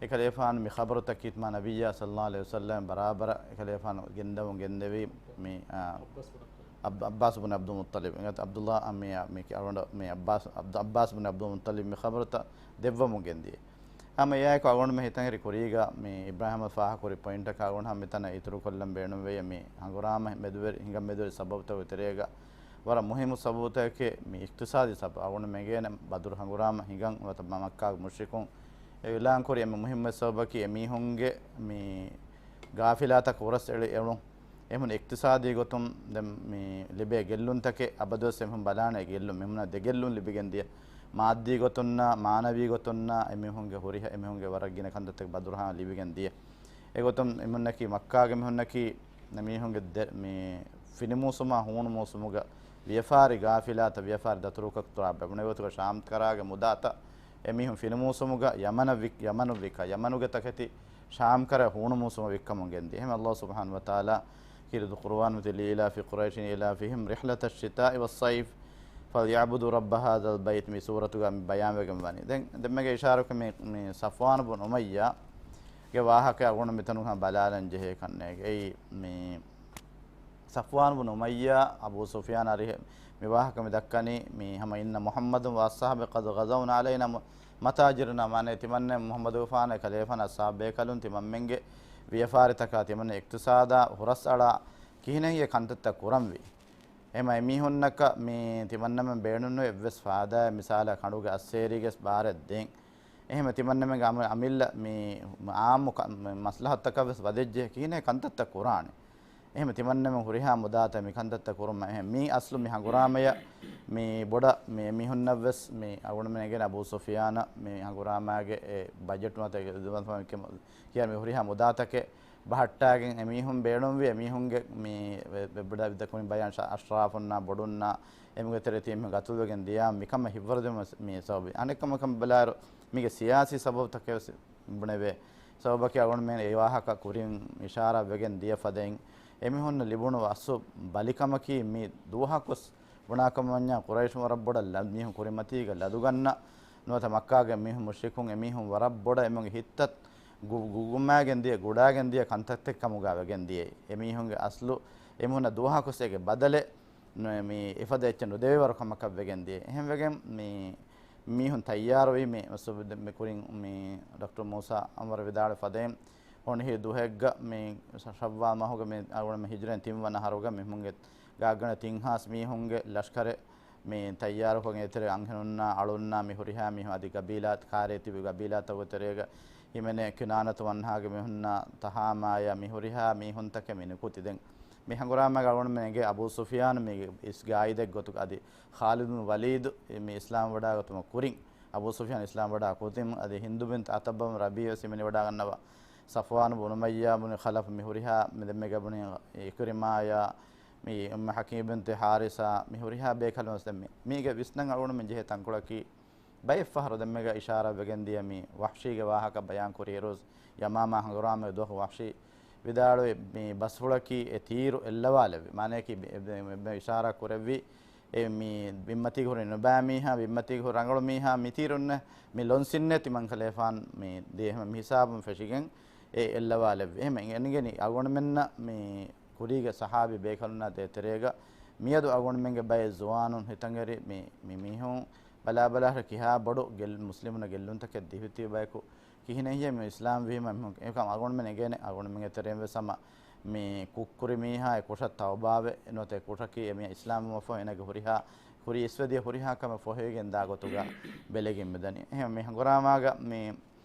އެކަލޭފާނު މި ޚަބަރުތައް ޚިތްމާ ނަބިއްޔާ ޞައްލައްލާހު ޢަލައިހި ވަސައްލަމް ބަރާބަރަށް އެކަލޭފާނު ގެންދަވަން ގެންދެވީ މި، އާ، ޢައްބާސް ބުން ޢަބްދުލް މުއްޠަލިބް. އިނގޭތޯ ޢަބްދުﷲ، މި، މި އަޅުގަނޑު މި ޢައްބާސް، ޢަބްދު-، ޢައްބާސް ބުން ޢަބްދުލް މުއްޠަލިބް މި ޚަބަރުތައް ދެއްވަމުން ގެންދިޔަ. ހަމަ އެއާއެކު އަޅުގަނޑުމެން ހިތަށް ހިރި ކުރީގަ މި އިބްރާހިމް ފާހަގަކުރި ޕޮއިންޓަކަށް އަޅުގަނޑު ހަމަ މިތަނަށް އިތުރުކޮށްލަން ބޭނުންވެއްޔަ މި ހަނގުރާމަ މެދުވެރި، ހިނގަން މެދުވެރި ސަބަބުތަކުގެ ތެރޭގަ ވަރަށް މުހިއްމު ސަބަބުތަކެއް މި އިޤްތިޞާދީ ސަބަބު. އަޅުގަނޑު މެނގޭނެ ބަދުރު ހަނގުރާމަ ހިނގަން ނުވަތަ މަ-، މައްކާގެ މުޝްރިކުން އެ އިޢުލާން ކުރި އެންމެ މުހިއްމު ސަބަބަކީ އެމީހުންގެ މި ޣާފިލާތަކަށް ހުރަސް އެޅި އެޅުން. އެމީހުން އިޤްތިޞާދީ ގޮތުން ދެން މި ލިބޭ ގެއްލުންތަކެއް އަބަދުވެސް އެމީހުން ބަލާނެ ގެއްލުން. މި ހުންނަ ދެ ގެއްލުން ލިބިގެން ދިޔަ. މާއްދީ ގޮތުންނާ، މާނަވީ ގޮތުންނާ އެމީހުންގެ ހުރިހާ އެމީހުންގެ ވަރަށް ގިނަ ކަންތައްތަކެއް ބަދުރުހާ ލިބިގެން ދިޔަ. އެގޮތުން އެމީހުންނަކީ މައްކާގެ މީހުންނަކީ މީހުންގެ ދެ-، މި ފިނިމޫސުމާ ހޫނު މޫސުމުގަ ވިޔަފާރި ގާފިލާތައް ވިޔަފާރި ދަތުރުކޮށް ތުރާބެ ބުނެ ގޮތުގަ ޝާމް ކަރާގެ މުދާތައް އެމީހުން ފިނިމޫސުމުގަ ޔަމަނަށް ވި-، ޔަމަނު ވިކާ، ޔަމަނުގެ ތަކެތި ޝާމް ކަރަ ހޫނު މޫސުމަށް ވިއްކަމުން ގެންދިޔަ. އެހެން އައްލާހު ސުބްޙާނަހު ވަތަޢާލާ ކީރިތި ޤުރުއާން މަތިން، لِإِيلَافِ قُرَيْشٍ إِيلَافِهِمْ رِحْلَةَ الشِّتَاءِ وَالصَّيْفِ فَلْيَعْبُدُوا رَبَّ هَذَا الْبَيْتِ މި ސޫރަތުގަ މި ބަޔާންވެގެން ވަނީ. ދެން ދެންމެގެ އިޝާރަކު މި، މި ޞަފްވާނު ބުން އުމައްޔާ ގެ ވާހަކަ އަޅުގަނޑު މިތަނުގަ ބަލާލަން ޖެހޭ ކަންނޭގެ. އެއީ މި ޞަފްވާނު ބުން އުމައްޔާ އަބޫ ސުފްޔާން އަރިހެ މި ވާހަކަ މި ދައްކަނީ މި ހަމަ إِنَّ مُحَمَّدًا وَأَصْحَابَهُ قَدْ غَزَوْنَا عَلَيْنَا مَتَاجِرَنَا މާނަ ތިމަންނެ މުޙައްމަދުގެފާނެ ކަލޭފާނަ އަޞްޙާބު ބޭކަލުން ތިމަންމެންގެ ވިޔަފާރިތަކާ ތިމަންނެ އިޤްތިޞާދާ ހުރަސްއަޅާ ކިހިނެއް ކަންތައްތައް ކުރަންވީ. އެހެމަ އެމީހުންނަކަށް މި ތިމަންނަމެން ބޭނުންވޭ އެއްވެސް ފާދާއެއް މިސާލަށް ކަނޑުގެ އައްސޭރީގެ ބާރެއް ދޭން. އެހެމަ ތިމަންނަމެންގެ އަމި-، އަމިއްލަ މި އާއްމު ކަ-، މަ-، މަސްލަހަތަކަށްވެސް ވަދެއްޖެ ކިހިނެއް ކަންތައްތައް ކުރާނެ. އެހެމަ ތިމަންނަމެން ހުރިހާ މުދާތައް މި ކަންތައްތައް ކުރުމަށް އެހެން މީ އަސްލު މި ހަނގުރާމަޔަށް މި ބޮޑަށް މި އެމީހުންނަށްވެސް މި އަޅުގަނޑުމެން އެނގޭނެ އަބޫ ސުފްޔާނަށް މި ހަނގުރާމާގެ އެ ބަޖެޓު ނުވަތަ ކިޔާ މި ހުރިހާ މުދާތަކެއް ބަހައްޓާގެން އެމީހުން ބޭނުންވި އެމީހުންގެ މި ވެ-، ވެ-، ވެބްޑާ ވިދަކުނި ބަޔާން ޝާ-، އަޝްރާފުންނާ ބޮޑުންނާ އެމީހުންގެ ތެރެ ތިމި ގަތުލުވެގެން ދިޔާ މިކަމަށް ހިއްވަރުދިނުމަށް މި ސަބަބު. އަނެއްކަމަކަށް ބަލާއިރު މީގެ ސިޔާސީ ސަބަބުތަކެއް ވެސް ބުނެވޭ. ސަބަބަކީ އަޅުގަނޑުމެން އެ ވާހަކަ ކުރިން އިޝާރާތް ވެގެން ދިޔަ ފަދައިން އެމީހުންނަށް ލިބުނު އަސްލު ބަލިކަމަކީ މި ދުވަހަކުސް ބުނާކަމަށް ވަންޏާ ޤުރައިޝުން ވަރަށް ބޮޑަށް ލަ-، މީހުން ކުރިމަތީގަ ލަދުގަންނަ ނުވަތަ މައްކާގެ މީހުން މުޝްރިކުން އެމީހުން ވަރަށް ބޮޑަށް އެމީހުންގެ ހިތްތައް ގު-، ގުގުމާގެން ދިޔަ، ގުޑާގެން ދިޔަ ކަންތައްތައް ކަމުގަ ވެގެން ދިޔައީ. އެމީހުންގެ އަސްލު އެމީހުންނަށް ދުވަހަކުސް އޭގެ ބަދަލެއް ނު-، މި އެފަދަ އެއްޗެއް ނުދެވޭވަރު ކަމަކަށް ވެގެން ދިޔަ. އެހެންވެގެން މި މީހުން ތައްޔާރުވީ މި ސުބު-، މި ކުރިން މި ޑޮކްޓަރ މޫސާ އަންވަރު ވިދާޅުވި ފަދައިން ހޮނިހި ދުހެއްގަ މި ޝައްވާލް މަހުގަ މި އަޅުގަނޑު މި ހިޖްރައިން ތިންވަނަ އަހަރުގަ މި ހުންގެ ގާގަނޑަ ތިން ހާސް މީހުންގެ ލަޝްކަރެއް މި ތައްޔާރުކޮށް އެތެރެ އަންހެނުންނާ އަޅުންނާ މި ހުރިހާ މީހުން އަދި ގަބީލާ ކާރޭ ތިބި ގަބީލާތަކުގެ ތެރޭގަ ހިމެނޭ ކިނާނަތު ވަންހާގެ މީހުންނާ ތަހާމާޔާ މި ހުރިހާ މީހުންތަކެއް މި ނިކުތި. ދެން މި ހަނގުރާމައިގަ އަޅުގަނޑުމެން އެނގޭ އަބޫ ސުފްޔާނު މީގެ އިސް ގާއިދެއް ގޮތުގަ އަދި ޚާލިދު ބިން ވަލީދު މި އިސްލާމް ވަޑާގަތުމަށް ކުރިން އަބޫ ސުފްޔާން އިސްލާމް ވަޑާ ކުދިން އަދި ހިންދު ބިންތު އަތަބާ ރަބީޢު ވެސް ހިމެނިވަޑާގަންނަވާ ޞަފްވާނު ބުނު އުމައްޔާ ބުނި ޚަލަފް މި ހުރިހާ މި ދެންމެގަ ބުނި އިކްރިމާޔާ މި އުއްމު ޙަކީމް ބިންތު ޙާރިސާ މި ހުރިހާ ބޭކަލުން ވެސް ދެން މި-، މީގެ ވިސްނަން އަޅުގަނޑުމެން ޖެހޭ ތަންކޮޅަކީ ބައެއް ފަހަރު ދެންމެގަ އިޝާރާތް ވެގެން ދިޔަ މި ވަޙްޝީގެ ވާހަކަ ބަޔާން ކުރި އިރުސް، ޔަމާމާ ހަނގުރާމަ ދުވަހު ވަޙްޝީ ވިދާޅުވި މި ބަސްފުޅަކީ އެ ތީރު އެއްލަވާލެއްވި. މާނަޔަކީ މި، މި، މި އިޝާރާތް ކުރެއްވި އެ މި ބިންމަތީގަ ހުރި ނުބައި މީހާ، ބިންމަތީގަ ހުރި ރަނގަޅު މީހާ މި ތީރުންނެ މި ލޮންސިންނޭ ތިމަން ކަލޭފާން މި ދޭހަމަ މި ހިސާބުން ފެށިގެން އެ އެއްލަވާލެއްވި. އެހެމަ އެނގެނީ އަޅުގަނޑުމެންނަށް މި ކުރީގެ ސަހާބީ ބޭކަލުންނާ ދޭތެރޭގަ މިއަދު އަޅުގަނޑުމެންގެ ބައެއް ޒުވާނުން ހިތަށްއެރި މި، މި މީހުން ބަލާބަލާހަރު ކިހާ ބޮޑު ގެއްލު-، މުސްލިމުންނަށް ގެއްލުންތަކެއް ދީފިތިބި ބަޔަކު ކިހިނެއްހޭ މި އިސްލާމް ވީމަ އެކަމް އަޅުގަނޑުމެން އެނގޭނެ. އަޅުގަނޑުމެންގެ ތެރެއިން ވެސް ހަމަ މި ކުށްކުރި މީހާ އެ ކުށަށް ތައުބާވެ ނުވަތަ އެ ކުށަކީ އެ މި އިސްލާމް ވުމަށްފަހު އޭނަގެ ހުރިހާ ކުރި އިސްވެދިޔަ ހުރިހާ ކަމެއް ފޮހެވިގެން ދާ ގޮތުގަ ބެލެގެން މިދަނީ. އެހެން މި ހަނގުރާމާގަ މި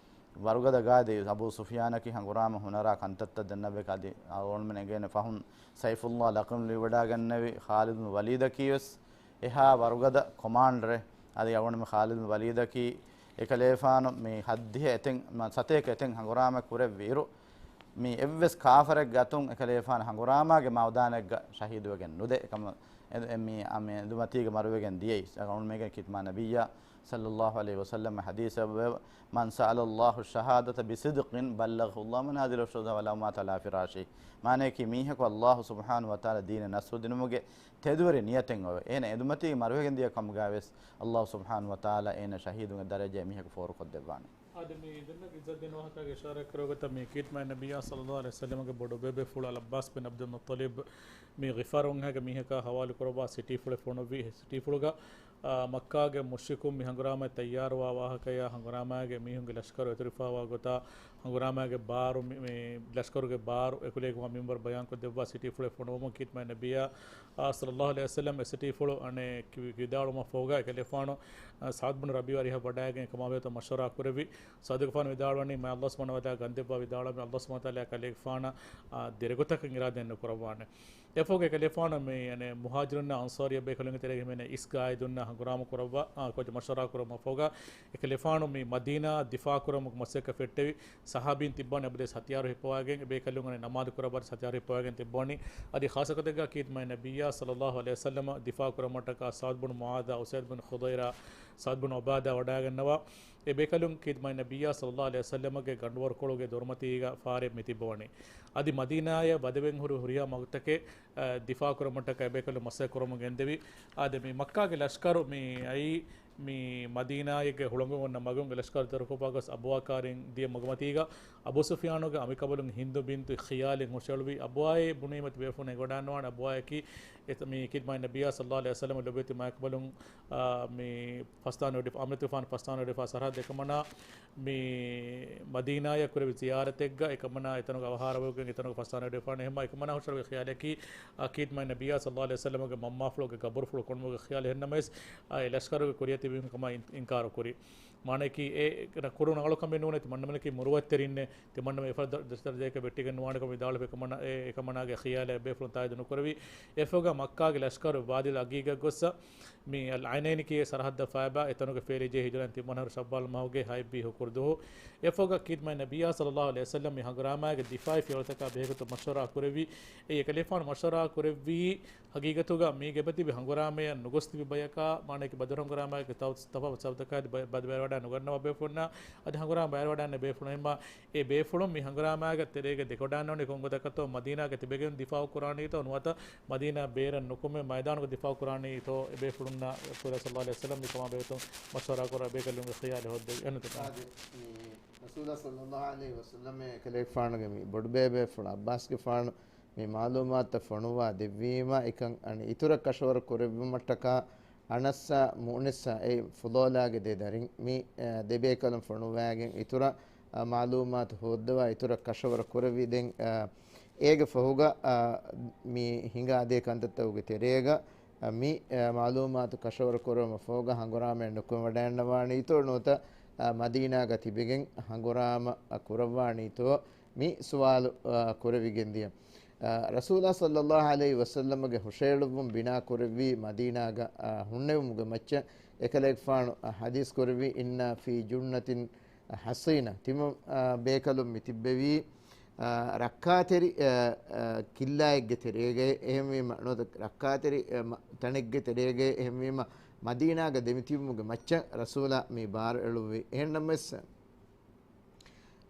ވަރުގަދަ ގާއިދު އަބޫ ސުފްޔާނަކީ ހަނގުރާމަ ހުނަރާ ކަންތައްތައް ދެންނެވި އަދި އަޅުގަނޑުމެން އެނގޭނެ ފަހުން ސައިފުﷲ ލަޤަބު ލިބިވަޑައިގަންނެވި ޚާލިދު ބިން ވަލީދަކީ ވެސް އެހާ ވަރުގަދަ ކޮމާންޑަރެއް. އަދި އަޅުގަނޑުމެން ޚާލިދު ބިން ވަލީދަކީ އެކަލޭފާނު މި ހައްދިހަ އެތެއް، މަ-، ސަތޭކަ އެތެއް ހަނގުރާމަ ކުރެއްވި އިރު، މި އެއްވެސް ކާފަރެއްގެ އަތުން އެކަލޭފާނު ހަނގުރާމާގެ މައުދާނެއްގަ ޝަހީދުވެގެން ނުދޭ. އެކަމަ އެ، އެ، މި، އަ، މި އެނދުމަތީގެ މަރުވެގެން ދިޔައީ. އަޅުގަނޑުމެންގެ ކިތްމާ ނަބިއްޔާ ޞައްލައްލާހު ޢަލައިހި ވަސައްލަމަ ޙަދީޘް އެބަ، "من سأل الله الشهادة بصدق بلغه الله منازل الشهداء ولو مات على فراشه." މާނަޔަކީ މީހަކު ﷲ ސުބްޙާނަހު ވަތަޢާލާ ދީނަށް ނަޞްރު ދިނުމުގެ ތެދުވެރި ނިޔަތެއް އޮވެ، އޭނަ އެނދުމަތީގެ މަރުވެގެން ދިޔަ ކަމުގައި ވެސް ﷲ ސުބްޙާނަހު ވަތަޢާލާ އޭނަ ޝަހީދުންގެ ދަރަޖައެއް މީހަކު ފޯރުކޮށްދެއްވާނެ. އާދެ، މި ދެންނަ ޢިއްޒަތް ދިނު ވާހަކަގެ އިޝާރާތް ކުރެއްވި ގޮތަށް މި ކީރިތި މާތް ނަބިއްޔާ ޞައްލައްލާހު ޢަލައިހި ވަސައްލަމަގެ ބޮޑު ބޭބޭފުޅު އަލްޢައްބާސް ބިން ޢަބްދުލް މުއްޠަލިބް މި ޣިފާރުންހާގެ މީހަކާ ޙަވާލު ކުރައްވާ ސިޓީފުޅެއް ފޮނުއްވި. ސިޓީފުޅުގަ، އާ، މައްކާގެ މުޝްރިކުން މި ހަނގުރާމައަށް ތައްޔާރުވާ ވާހަކަޔާ، ހަނގުރާމާގެ މީހުންގެ ލަޝްކަރު އެތުރިފައިވާ ގޮތާ، ހަނގުރާމާގެ ބާރު މި، މި ލަޝްކަރުގެ ބާރު އެކުލެވިގެންވާ މިންވަރު ބަޔާންކޮށްދެއްވާ ސިޓީފުޅެއް ފޮނުވުމުން ކީރިތި މާތް ނަބިއްޔާ، އާ، ޞައްލައްލާހު ޢަލައިހި ވަސައްލަމް އެ ސިޓީފުޅު އަނެއް ކި-، ވިދާޅުވުމަށް ފަހުގަ އެކަލޭފާނު، އާ، ސަޢުދު ބިން ރަބީޢަ އަރިހަށް ވަޑައިގެން އެކަމާ ބެހޭގޮތަށް މަޝްވަރާ ކުރެއްވި. ސަޢުދުގެފާނު ވިދާޅުވަނީ، މާތް ﷲ ސުބްޙާނަހު ވަތަޢާލާ ގަންދެއްވާ ވިދާޅުވަމި، ﷲ ސުބްޙާނަހު ވަތަޢާލާ ކަލޭގެފާނަށް، އާ، ދެރަގޮތަކަށް އިރާދައެއް ނުކުރައްވާނެ. އެފަހުގަ އެކަލޭފާނު މި، އަނެއް، މުހާޖިރުންނާ އަންޞާރީ ބޭކަލުންގެ ތެރޭގަ ހިމެނޭ އިސް ގާއިދުންނާ ހަނގުރާމަ ކުރައްވާ، އާ، ކޮޖަ މަޝްވަރާ ކުރުމަށް ފަހުގަ އެކަލޭފާނު މި މަދީނާއަށް ދިފާޢު ކުރުމުގެ މަސައްކަތް ފެއްޓެވި. ސަހާބީން ތިއްބާނެ އެބަދޭސް ހަތިޔާރު ހިއްޕަވައިގެން، އެ ބޭކަލުން އަނެއް ނަމާދު ކުރައްވާ ދޭސް ހަތިޔާރު ހިއްޕަވައިގެން ތިއްބަވަނީ. އަދި ޚާއްޞަ ގޮތެއްގަ ކީރިތި މާތް ނަބިއްޔާ ޞައްލައްލާހު ޢަލައިހި ވަސައްލަމަ ދިފާޢު ކުރުމަށްޓަކާ ސަޢުދު ބިން މުޢާޛާ، އުސައިދު ބިން ޚުޟައިރާ، ސަޢުދު ބިން ޢުބާދާ ވަޑައިގަންނަވާ. އެ ބޭކަލުން ކީރިތި މާތް ނަބިއްޔާ ޞައްލައްލާހު ޢަލައިހި ވަސައްލަމަގެ ގަނޑުވަރުކޮޅުގެ ދޮރުމަތީގަ ފާރެއް މި ތިއްބަވަނީ. އަދި މަދީނާއަށް ވަދެވެން ހުރި ހުރިހާ މަގުތަކެއް، އަ، ދިފާޢު ކުރުމަށްޓަކާ އެ ބޭކަލުން މަސައްކަތް ކުރަމުން ގެންދެވި. އާދެ، މި މައްކާގެ ލަޝްކަރު މި އައީ މި މަދީނާއެއްގެ ހުޅަނގު އޮންނަ މަގުން އެ ލަޝްކަރު ދަރުކޮށްފަ ގޮސް އަބުވާ ކާރިން ދިޔަ މަގުމަތީގަ، އަބޫ ސުފްޔާނުގެ އަނބިކަނބަލުން ހިންދު ބިންތު ޚިޔާލިން ހުށައެޅުވި. އަބުވާއޭ ބުނީމަތި ބޭފުޅުން އެނގިވަޑައއިންނަވާނެ. އަބުވާއަކީ އެތަ-، މި ކީރިތި މާތް ނަބިއްޔާ ޞައްލައްލާހު ޢަލައިހި ވަސައްލަމަ ލޮބުވެތި މާތްކަނބަލުން، އާ، މި ފަސްދާނަ ވެޑި-، އަމިއްލަ ތުފާން ފަސްދާނަ ވެޑިފާ ސަރަހައްދު އެކަމަނާ މި މަދީނާއަށް ކުރެއްވި ޒިޔާރަތެއްގަ އެކަމަނާ އެތަނުގަ އަވަހާރަވެގެން އެތަނުގަ ފަސްދާނަ ވެޑިފާނެ. އެހެންމާ އެކަމަނާ ހުށައެޅުވި ޚިޔާލަކީ، އާ، ކީރިތި މާތް ނަބިއްޔާ ޞައްލައްލާހު ޢަލައިހި ވަސައްލަމަގެ މަންމާފުޅުގެ ގަބުރުފުޅު ކޮނުމުގެ ޚިޔާލެއް. އެހެންނަމަވެސް، އާ، އެ ލަޝްކަރުގެ ކުރިއަށް ތިބި މީހުން ކަމަށް އިން-، އިންކާރު ކުރި. މާނައަކީ އެ ކުރު ނަގަޅު ކަމެއް ނޫނޭ. ތިމަންނަމެނަކީ މުރުވަތްތެރިންނޭ. ތިމަންނަމެން އެފަދަ ދަ-، ދަރަޖައަކަށް ވެއްޓިގެން ނުވާނެ ކަމަށް ވިދާޅުވި އެކަމަނާ-، އެ-، އެކަމަނާގެ ޚިޔާލަށް އެ ބޭފުޅުން ތާއީދު ނުކުރެވި. އެފަހުގަ މައްކާގެ ލަޝްކަރު ވާދީލް އަގީގަށް ގޮއްސަ މި އަލް ޢައިނައިން ކިޔޭ ސަރަހައްދަށް ފައިބާ އެތަނުގެ ފޭލި ޖެހި ހިޖުރައިން ތިންވަނަ އަހަރު ޝައްވާލް މަހުގެ ހަތްވީ ހުކުރު ދުވަހު. އެފަހުގަ ކީރިތި މާތް ނަބިއްޔާ ޞައްލައްލާހު ޢަލައިހި ވަސައްލަމް މި ހަނގުރާމާގެ ދިފާޢީ ފިޔަވަޅުތަކާ ބެހޭގޮތުން މަޝްވަރާ ކުރެއްވީ. އެ އެކަލޭފާނު މަޝްވަރާ ކުރެއްވީ ހަގީގަތުގަ މީގެ އެބަތިބި ހަނގުރާމަޔަށް ނުގޮސް ތިބި ބަޔަކާ، މާނައަކީ ބަދުރު ހަނގުރާމާގެ ތަފާ-، ތަފާތު ސަބަބުތަކާއި ބަ-، ބައިވެރިވަޑައި ނުގަންނަވާ ބޭފުޅުންނާ، އަދި ހަނގުރާމަ ބައިވެރިވަޑައިގެންނެވި ބޭފުޅުން. އެހެންމާ އެ ބޭފުޅުން މި ހަނގުރާމާގެ ތެރޭގަ ދެކެވަޑައިގަންނަވަނީ ކޮން ގޮތަކަށްތޯ، މަދީނާގަ ތިބެގެން ދިފާޢު ކުރާނީތޯ ނުވަތަ މަދީނާ ބޭރަށް ނުކުމެ މައިދާނުގަ ދިފާޢު ކުރާނީތޯ އެ ބޭފުޅުންނާ ރަސޫލާ ޞައްލައްލާހު ޢަލައިހި ވަސައްލަމް މިކަމާ ބެހޭގޮތުން މަޝްވަރާ ކުރާ ބޭކަލުންގެ ޚިޔާލެއް ހޯއްދެވި. އެހެން އާދެ، މި ރަސޫލާ ޞައްލައްލާހު ޢަލައިހި ވަސައްލަމް އެކަލޭގެފާނުގެ މި ބޮޑުބޭބޭފުޅު ޢައްބާސްގެފާނު މި މަޢުލޫމާތުތައް ފޮނުވާ ދެއްވީމަ، އެކަން އަނެއް އިތުރަށް ކަށަވަރު ކުރެއްވުމަށްޓަކާ އަނަސްއާ މުއުނިސްއާ އެ ފުޟައިލާގެ ދެ ދަރިން މި، އަ، ދެ ބޭކަލުން ފޮނުވާގެން އިތުރަށް، އަ، މަޢުލޫމާތު ހޯއްދަވާ އިތުރަށް ކަށަވަރު ކުރެއްވި. ދެން، އަ، އޭގެ ފަހުގަ، އަ، މި ހިނގާ ދޭ ކަންތައްތަކުގެ ތެރޭގަ، އަ، މި، އަ، މަޢުލޫމާތު ކަށަވަރު ކުރުމަށް ފަހުގަ ހަނގުރާމައެއް ނުކުމެވަޑައިގަންނަވާނީތޯ ނުވަތަ، އަ، މަދީނާގަ ތިބެގެން ހަނގުރާމަ، އަ، ކުރައްވާނީތޯ މި ސުވާލު، އަ، ކުރެވިގެންދިޔަ. އަ، ރަސޫލާ ޞައްލައްލާހު ޢަލައިހި ވަސައްލަމަގެ ހުށައެޅުއްވުން ބިނާކުރެއްވީ މަދީނާގަ، އަ، ހުންނެވުމުގެ މައްޗަށް. އެކަލޭގެފާނު، އަ، ޙަދީޘް ކުރެއްވީ، "إنا في جنة حصينة." ތިމަން، އަ، ބޭކަލުން މި ތިއްބެވީ، އާ، ރައްކާތެރި، އާ، އާ، ކިއްލާއެއްގެ ތެރޭގައި އެހެންވީމަ، ނުވަތަ ރައްކާތެރި، އާ، މަ-، ތަނެއްގެ ތެރޭގައި އެހެންވީމަ، މަދީނާގަ ދެމިތިބުމުގެ މައްޗަށް ރަސޫލާ މި ބާރު އެޅުއްވި. އެހެންނަމަވެސް،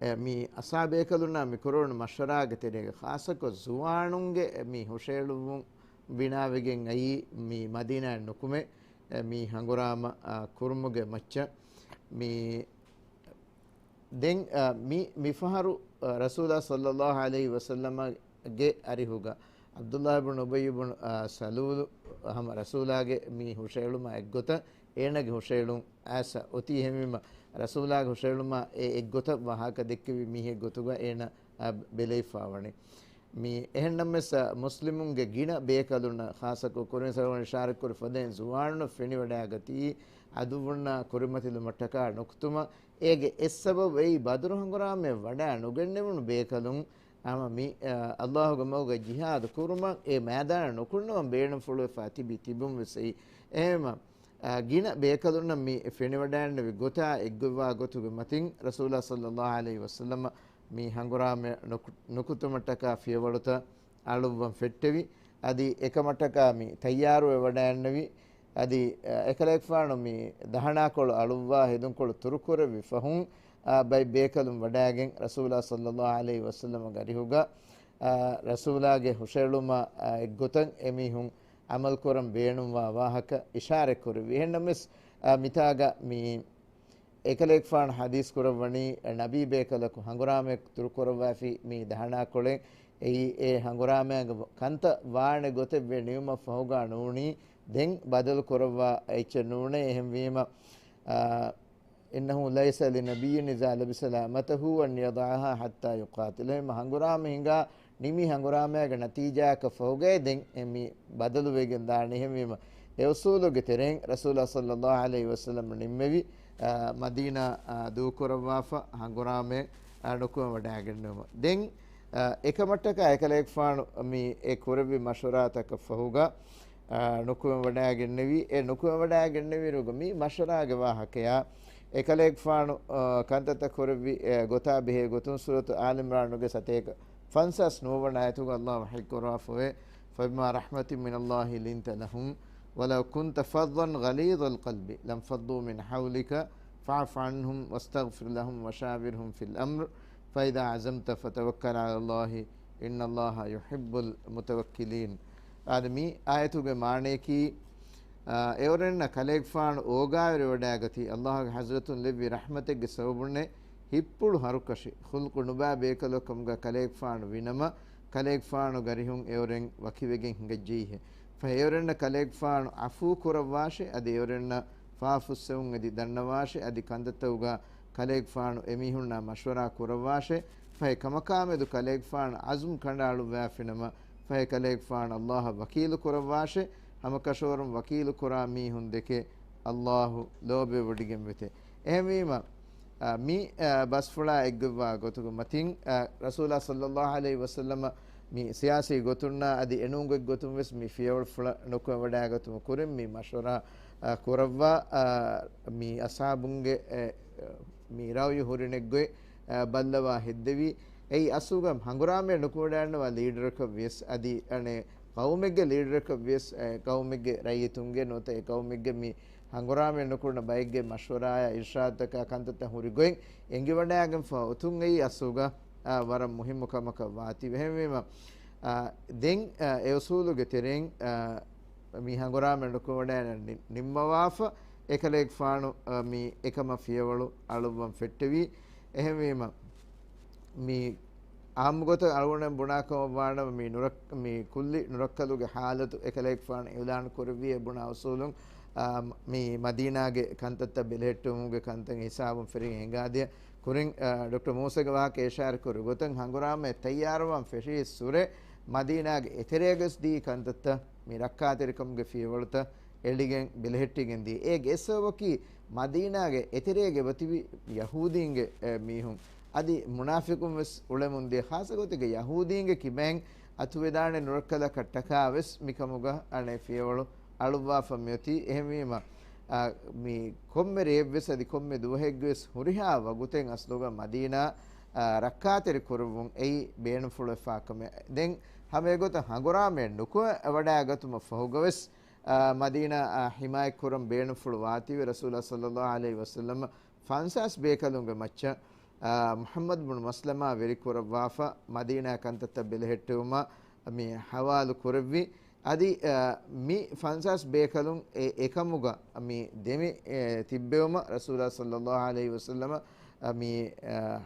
އެ، މި އަޞްޙާބޭކަލުންނާ މި ކުރެވުނު މަޝްވަރާގެ ތެރޭގަ، ޚާއްޞަކޮށް ޒުވާނުންގެ މި ހުށައެޅުއްވުން ބިނާވެގެން އައީ މި މަދީނާއަށް ނުކުމެ، އެ، މި ހަނގުރާމަ، އާ، ކުރުމުގެ މައްޗަށް. މި ދެން، އަ، މި، މިފަހަރު، އަ، ރަސޫލާ ޞައްލައްލާހު ޢަލައިހި ވަސައްލަމަގެ އަރިހުގަ ޢަބްދުﷲ ބުނު އުބައްޔު ބުނު، އަ، ސަލޫލު ހަމަ ރަސޫލާގެ މި ހުށައެޅުމާ އެއްގޮތަށް އޭނަގެ ހުށައެޅުން އައިސް އޮތީ. އެހެންވީމަ، ރަސޫލާގެ ހުށައެޅުމާ އެ އެއްގޮތަށް ވާހަކަ ދެއްކެވި މީހެއް ގޮތުގަ އޭނަ، އަ، ބެލެވިފާވަނީ. މި އެހެންނަމަވެސް، އަ، މުސްލިމުންގެ ގިނަ ބޭކަލުންނަށް، ޚާއްޞަކޮށް ކުރިން ސަލަމަ އިޝާރަތްކުރި ފަދައިން ޒުވާނުންނަށް ފެނިވަޑައިގަތީ، ޢަދުއްވުންނާ ކުރިމަތިލުމަށްޓަކާ ނުކުތުމަށް. އޭގެ އެއް ސަބަބު އެއީ ބަދުރު ހަނގުރާމައަށް ވަޑައި ނުގެންނެވުނު ބޭކަލުން ހަމަ މި، އަ، ﷲގެ މަގުގަ ޖިހާދު ކުރުމަށް އެ މައިދާނަށް ނުކުންނަވަން ބޭނުންފުޅުވެފާ ތިބި ތިބުން ވެސް އެއީ. އެހެންވީމަ، އަ، ގިނަ ބޭކަލުންނަށް މި ފެނިވަޑައިގެންނެވި ގޮތާ އެއްގޮތްވާ ގޮތުގެ މަތިން ރަސޫލާ ޞައްލައްލާހު ޢަލައިހި ވަސައްލަމަ މި ހަނގުރާމަޔަށް ނުކު-، ނުކުތުމަށްޓަކާ ފިޔަވަޅުތައް އަޅުއްވަން ފެއްޓެވި. އަދި އެކަމަށްޓަކާ މި ތައްޔާރުވެވަޑައިގެންނެވި. އަދި، އަ، އެކަލޭގެފާނު މި ދަހަނާކޮޅު އަޅުއްވާ ހެދުންކޮޅު ތުރުކުރެއްވި ފަހުން، އަ، ބައެއް ބޭކަލުން ވަޑައިގެން ރަސޫލާ ޞައްލައްލާހު ޢަލައިހި ވަސައްލަމަގެ އަރިހުގަ، އަ، ރަސޫލާގެ ހުށައެޅުމާ، އަ، އެއްގޮތަށް އެމީހުން ޢަމަލުކުރަން ބޭނުންވާ ވާހަކަ އިޝާރަތްކުރެއްވި. އެހެންނަމަވެސް، އަ، މިތާގަ މި އެކަލޭގެފާނު ޙަދީޘް ކުރައްވަނީ، ނަބީ ބޭކަލަކު ހަނގުރާމަޔަކު ތުރުކުރައްވާފި މި ދަހަނާކޮޅެއް. އެއީ އެ ހަނގުރާމައިގެ ކަންތައް ވާނެ ގޮތެއް ވެ ނިމުމަށް ފަހުގަ ނޫނީ، ދެން ބަދަލު ކުރައްވާ އެއްޗެއް ނޫނޭ. އެހެންވީމަ، އާ، إنه ليس لنبي إذا لبس لامته أن يضعها حتى يقاتل. އެހެންމަ ހަނގުރާމަ ހިނގާ ނިމި ހަނގުރާމައިގެ ނަތީޖާއަކަށް ފަހުގައި ދެން އެ މި ބަދަލުވެގެން ދާނެ. އެހެންވީމަ، އެ އުސޫލުގެ ތެރެއިން ރަސޫލާ ޞައްލައްލާހު ޢަލައިހި ވަސައްލަމަ ނިންމެވި، އާ، މަދީނާ، އާ، ދޫކުރައްވާފަ ހަނގުރާމައެއް، އާ، ނުކުމެ ވަޑައިގެންނެވުމަށް. ދެން، އާ، އެކަމަށްޓަކާ އެކަލޭގެފާނު މި އެ ކުރެއްވި މަޝްވަރާތަކަށް ފަހުގަ، އާ، ނުކުމެ ވަޑައިގެންނެވި. އެ ނުކުމެ ވަޑައިގެންނެވިއިރުގަ މި މަޝްވަރާގެ ވާހަކަޔާ އެކަލޭގެފާނު، އާ، ކަންތައްތައް ކުރެއްވި، އެ، ގޮތާ ބެހޭ ގޮތުން ސޫރަތު އާލި ޢިމްރާނުގެ ސަތޭކަ ފަންސާސް ނުވަވަނަ އާޔަތުގަ ﷲ ވަޙީ ކުރައްވާފަވޭ، فبما رحمة من الله لنت لهم ولو كنت فظا غليظ القلب لانفضوا من حولك فاعف عنهم واستغفر لهم وشاورهم في الأمر فإذا عزمت فتوكل على الله إن الله يحب المتوكلين. އާދެ، މި އާޔަތުގެ މާނަޔަކީ، އާ، އެއުރެންނަށް ކަލޭގެފާނު އޯގާވެރިވަޑައިގަތީ، ﷲގެ ޙަޟްރަތުން ލެއްވި ރަޙްމަތެއްގެ ސަބަބުންނޭ. ހިތްޕުޅު ހަރުކަށި، ޚުލްޤު ނުބާ ބޭކަލަކު ކަމުގަ ކަލޭގެފާނު ވިނަމަ، ކަލޭގެފާނުގެ އަރިހުން އެއުރެން ވަކިވެގެން ހިނގައްޖެއީހޭ. ފަހެ އެއުރެންނަށް ކަލޭގެފާނު ޢަފޫ ކުރައްވާށޭ، އަދި އެއުރެންނަށް ފާފުއްސެވުން އެދި ދަންނަވާށޭ، އަދި ކަންތައްތަކުގަ ކަލޭގެފާނު އެމީހުންނާ މަޝްވަރާ ކުރައްވާށޭ. ފަހެ ކަމަކާމެދު ކަލޭގެފާނު ޢަޒުމް ކަނޑައަޅުއްވާފިނަމަ، ފަހެ ކަލޭގެފާނު ﷲއަށް ވަކީލު ކުރައްވާށޭ. ހަމަކަށަވަރުން ވަކީލު ކުރާ މީހުން ދެކެ ﷲ ލޯބިވެވޮޑިގެންވެތެ. އެހެންވީމަ، އާ، މި، އާ، ބަސްފުޅާ އެއްގޮތްވާ ގޮތުގެ މަތިން، އާ، ރަސޫލާ ޞައްލައްލާހު ޢަލައިހި ވަސައްލަމަ މި ސިޔާސީ ގޮތުންނާ އަދި އެނޫން ގޮތްގޮތުން ވެސް މި ފިޔަވަޅުފުޅަށް ނުކުމެވަޑައިގަތުމަށް ކުރިން މި މަޝްވަރާ، އާ، ކުރައްވާ، އާ، މި އަޞްޙާބުންގެ، އެ، މި ރައުޔު ހުރިނެއްގޮތް، އާ، ބައްލަވާ ހެއްދެވީ. އެއީ އަސްލުގަ ހަނގުރާމަޔަށް ނުކުމެވަޑައިގަންނަވާ ލީޑަރަކަށް ވިޔަސް އަދި އަނެއް ޤައުމެއްގެ ލީޑަރަކަށް ވިޔަސް، އެ ޤައުމެއްގެ ރައްޔިތުންގެ ނުވަތަ އެ ޤައުމެއްގެ މި ހަނގުރާމަޔަށް ނުކުންނަ ބައެއްގެ މަޝްވަރާއާ އިރްޝާދުތަކާ ކަންތައްތައް ހުރި ގޮތް އެނގިވަޑައިގެންފަ އޮތުން އެއީ އަސްލުގަ، އާ، ވަރަށް މުހިއްމު ކަމަކަށް ވާތީ. އެހެންވީމަ، އާ، ދެން، އާ، އެ އުސޫލުގެ ތެރެއިން، އާ، މި ހަނގުރާމަ ނުކުމެވަޑައިގަންނަވާ ނި-، ނިންމަވާފަ، އެކަލޭގެފާނު، އާ، މި އެކަމަށް ފިޔަވަޅު އަޅުއްވަން ފެއްޓެވީ. އެހެންވީމަ، މި އާއްމުގޮތަށް އަޅުގަނޑުމެން ބުނާ ކަމަށް ވާނަމަ، މި ނުރަ-، މި ކުއްލި ނުރައްކަލުގެ ޙާލަތު އެކަލޭގެފާނު އިޢުލާނު ކުރެއްވި އެ ބުނާ އުސޫލުން، އާ، މި މަދީނާގެ ކަންތައްތައް ބެލެހެއްޓުމުގެ ކަންތައް ހިސާބުން ފެށިގެން ހިނގާދިޔަ. ކުރިން، އާ، ޑޮކްޓަރ މޫސަގެ ވާހަކަ އިޝާރަތް ކުރި ގޮތަށް ހަނގުރާމައަށް ތައްޔާރުވާން ފެށި ސުރެ މަދީނާގެ އެތެރޭގަސް ދީ ކަންތައްތައް މި ރައްކާތެރިކަމުގެ ފިޔަވަޅުތައް އެޅިގެން ބެލެހެއްޓިގެން ދިޔަ. އޭގެ އެއް ސަބަބަކީ މަދީނާގެ އެތެރޭގަ އެބަތިބި ޔަހޫދީންގެ، އެ، މީހުން އަދި މުނާފިޤުން ވެސް އުޅެމުން ދިޔަ. ޚާއްޞަ ގޮތެއްގަ ޔަހޫދީންގެ ކިބައިން އަތުވެދާނެ ނުރައްކަލަކަށްޓަކާ ވެސް މިކަމުގަ އަނެއް ފިޔަވަޅު އަޅުއްވާފަ މިއޮތީ. އެހެންވީމަ، އާ، މި ކޮންމެ ރެއެއްވެސް އަދި ކޮންމެ ދުވަހެއްގެވެސް ހުރިހާ ވަގުތެއް އަސްލުގަ މަދީނާ، ރައްކާތެރި ކުރެއްވުން އެއީ ބޭނުންފުޅުވެފާ ކަމެއް. ދެން ހަމަ އެގޮތަށް ހަނގުރާމައެއް ނުކުމެ ވަޑައިގަތުމަށް ފަހުގަވެސް، އާ، މަދީނާއާ ހިމާޔަތްކުރަން ބޭނުންފުޅު ވާތީވެ ރަސޫލާ ޞައްލައްލާހު ޢަލައިހި ވަސައްލަމަ ފަންސާސް ބޭކަލުންގެ މައްޗަށް، އާ، މުޙައްމަދު ބުނު މަސްލަމާ ވެރިކުރައްވާފަ، މަދީނާ ކަންތައްތައް ބެލެހެއްޓެވުމަށް މި ހަވާލު ކުރެއްވި. އަދި، އާ، މި ފަންސާސް ބޭކަލުން އެ އެކަމުގަ މި ދެމި، އެ، ތިއްބެވުމަށް ރަސޫލާ ޞައްލައްލާހު ޢަލައިހި ވަސައްލަމަ، އާ، މި، އާ،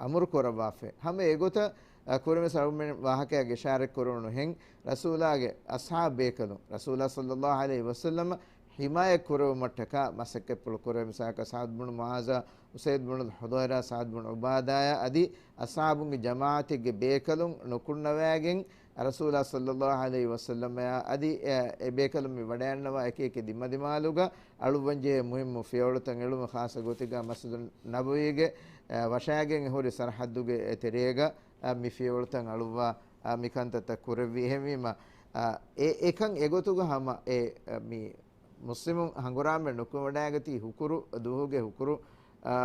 އަމުރު ކުރައްވާފައި. ހަމަ އެގޮތަށް، އަ، ކުރިމަސް އަޅުމެން ވާހަކައަށް އިޝާރަތް ކުރެވުނު ހެން، ރަސޫލާގެ އަޞްޙާބު ބޭކަލުން، ރަސޫލާ ޞައްލައްލާހު ޢަލައިހި ވަސައްލަމަ ޙިމާޔަތް ކުރެވުމަށްޓަކާ މަސައްކަތްޕުޅު ކުރެވެ، މިސާލަކަށް ސަޢުދު ބުނު މުޢާޛާ، އުސައިދު ބުނު ޙުޟައިރާ، ސަޢުދު ބުނު ޢުބާދާޔާ އަދި އަޞްޙާބުންގެ ޖަމާޢަތެއްގެ ބޭކަލުން ނުކުންނަވައިގެން، ރަސޫލާ ޞައްލައްލާހު ޢަލައިހި ވަސައްލަމައާ އަދި، އެ، އެ ބޭކަލުން މި ވަޑައިންނަވާ އެކި އެކި ދިމަދިމާލުގަ އަޅުއްވަންޖެހޭ މުހިއްމު ފިޔަވަޅުތައް އެޅުމަށް ޚާއްޞަ ގޮތެއްގަ މަސްޖިދު ނަބަވީގެ، އެ، ވަށާގެން ހުރި ސަރަޙައްދުގެ ތެރޭގަ، އަ، މި ފިޔަވަޅުތައް އަޅުއްވާ، އަ، މި ކަންތައްތައް ކުރެއްވި. އެހެންވީމަ، އަ، އެ، އެކަން އެގޮތުގަ ހަމަ އެ، އަ، މި މުސްލިމުން ހަނގުރާމަ ނުކުމެވަޑައިގަތީ ހުކުރު ދުވަހުގެ ހުކުރު، އާ،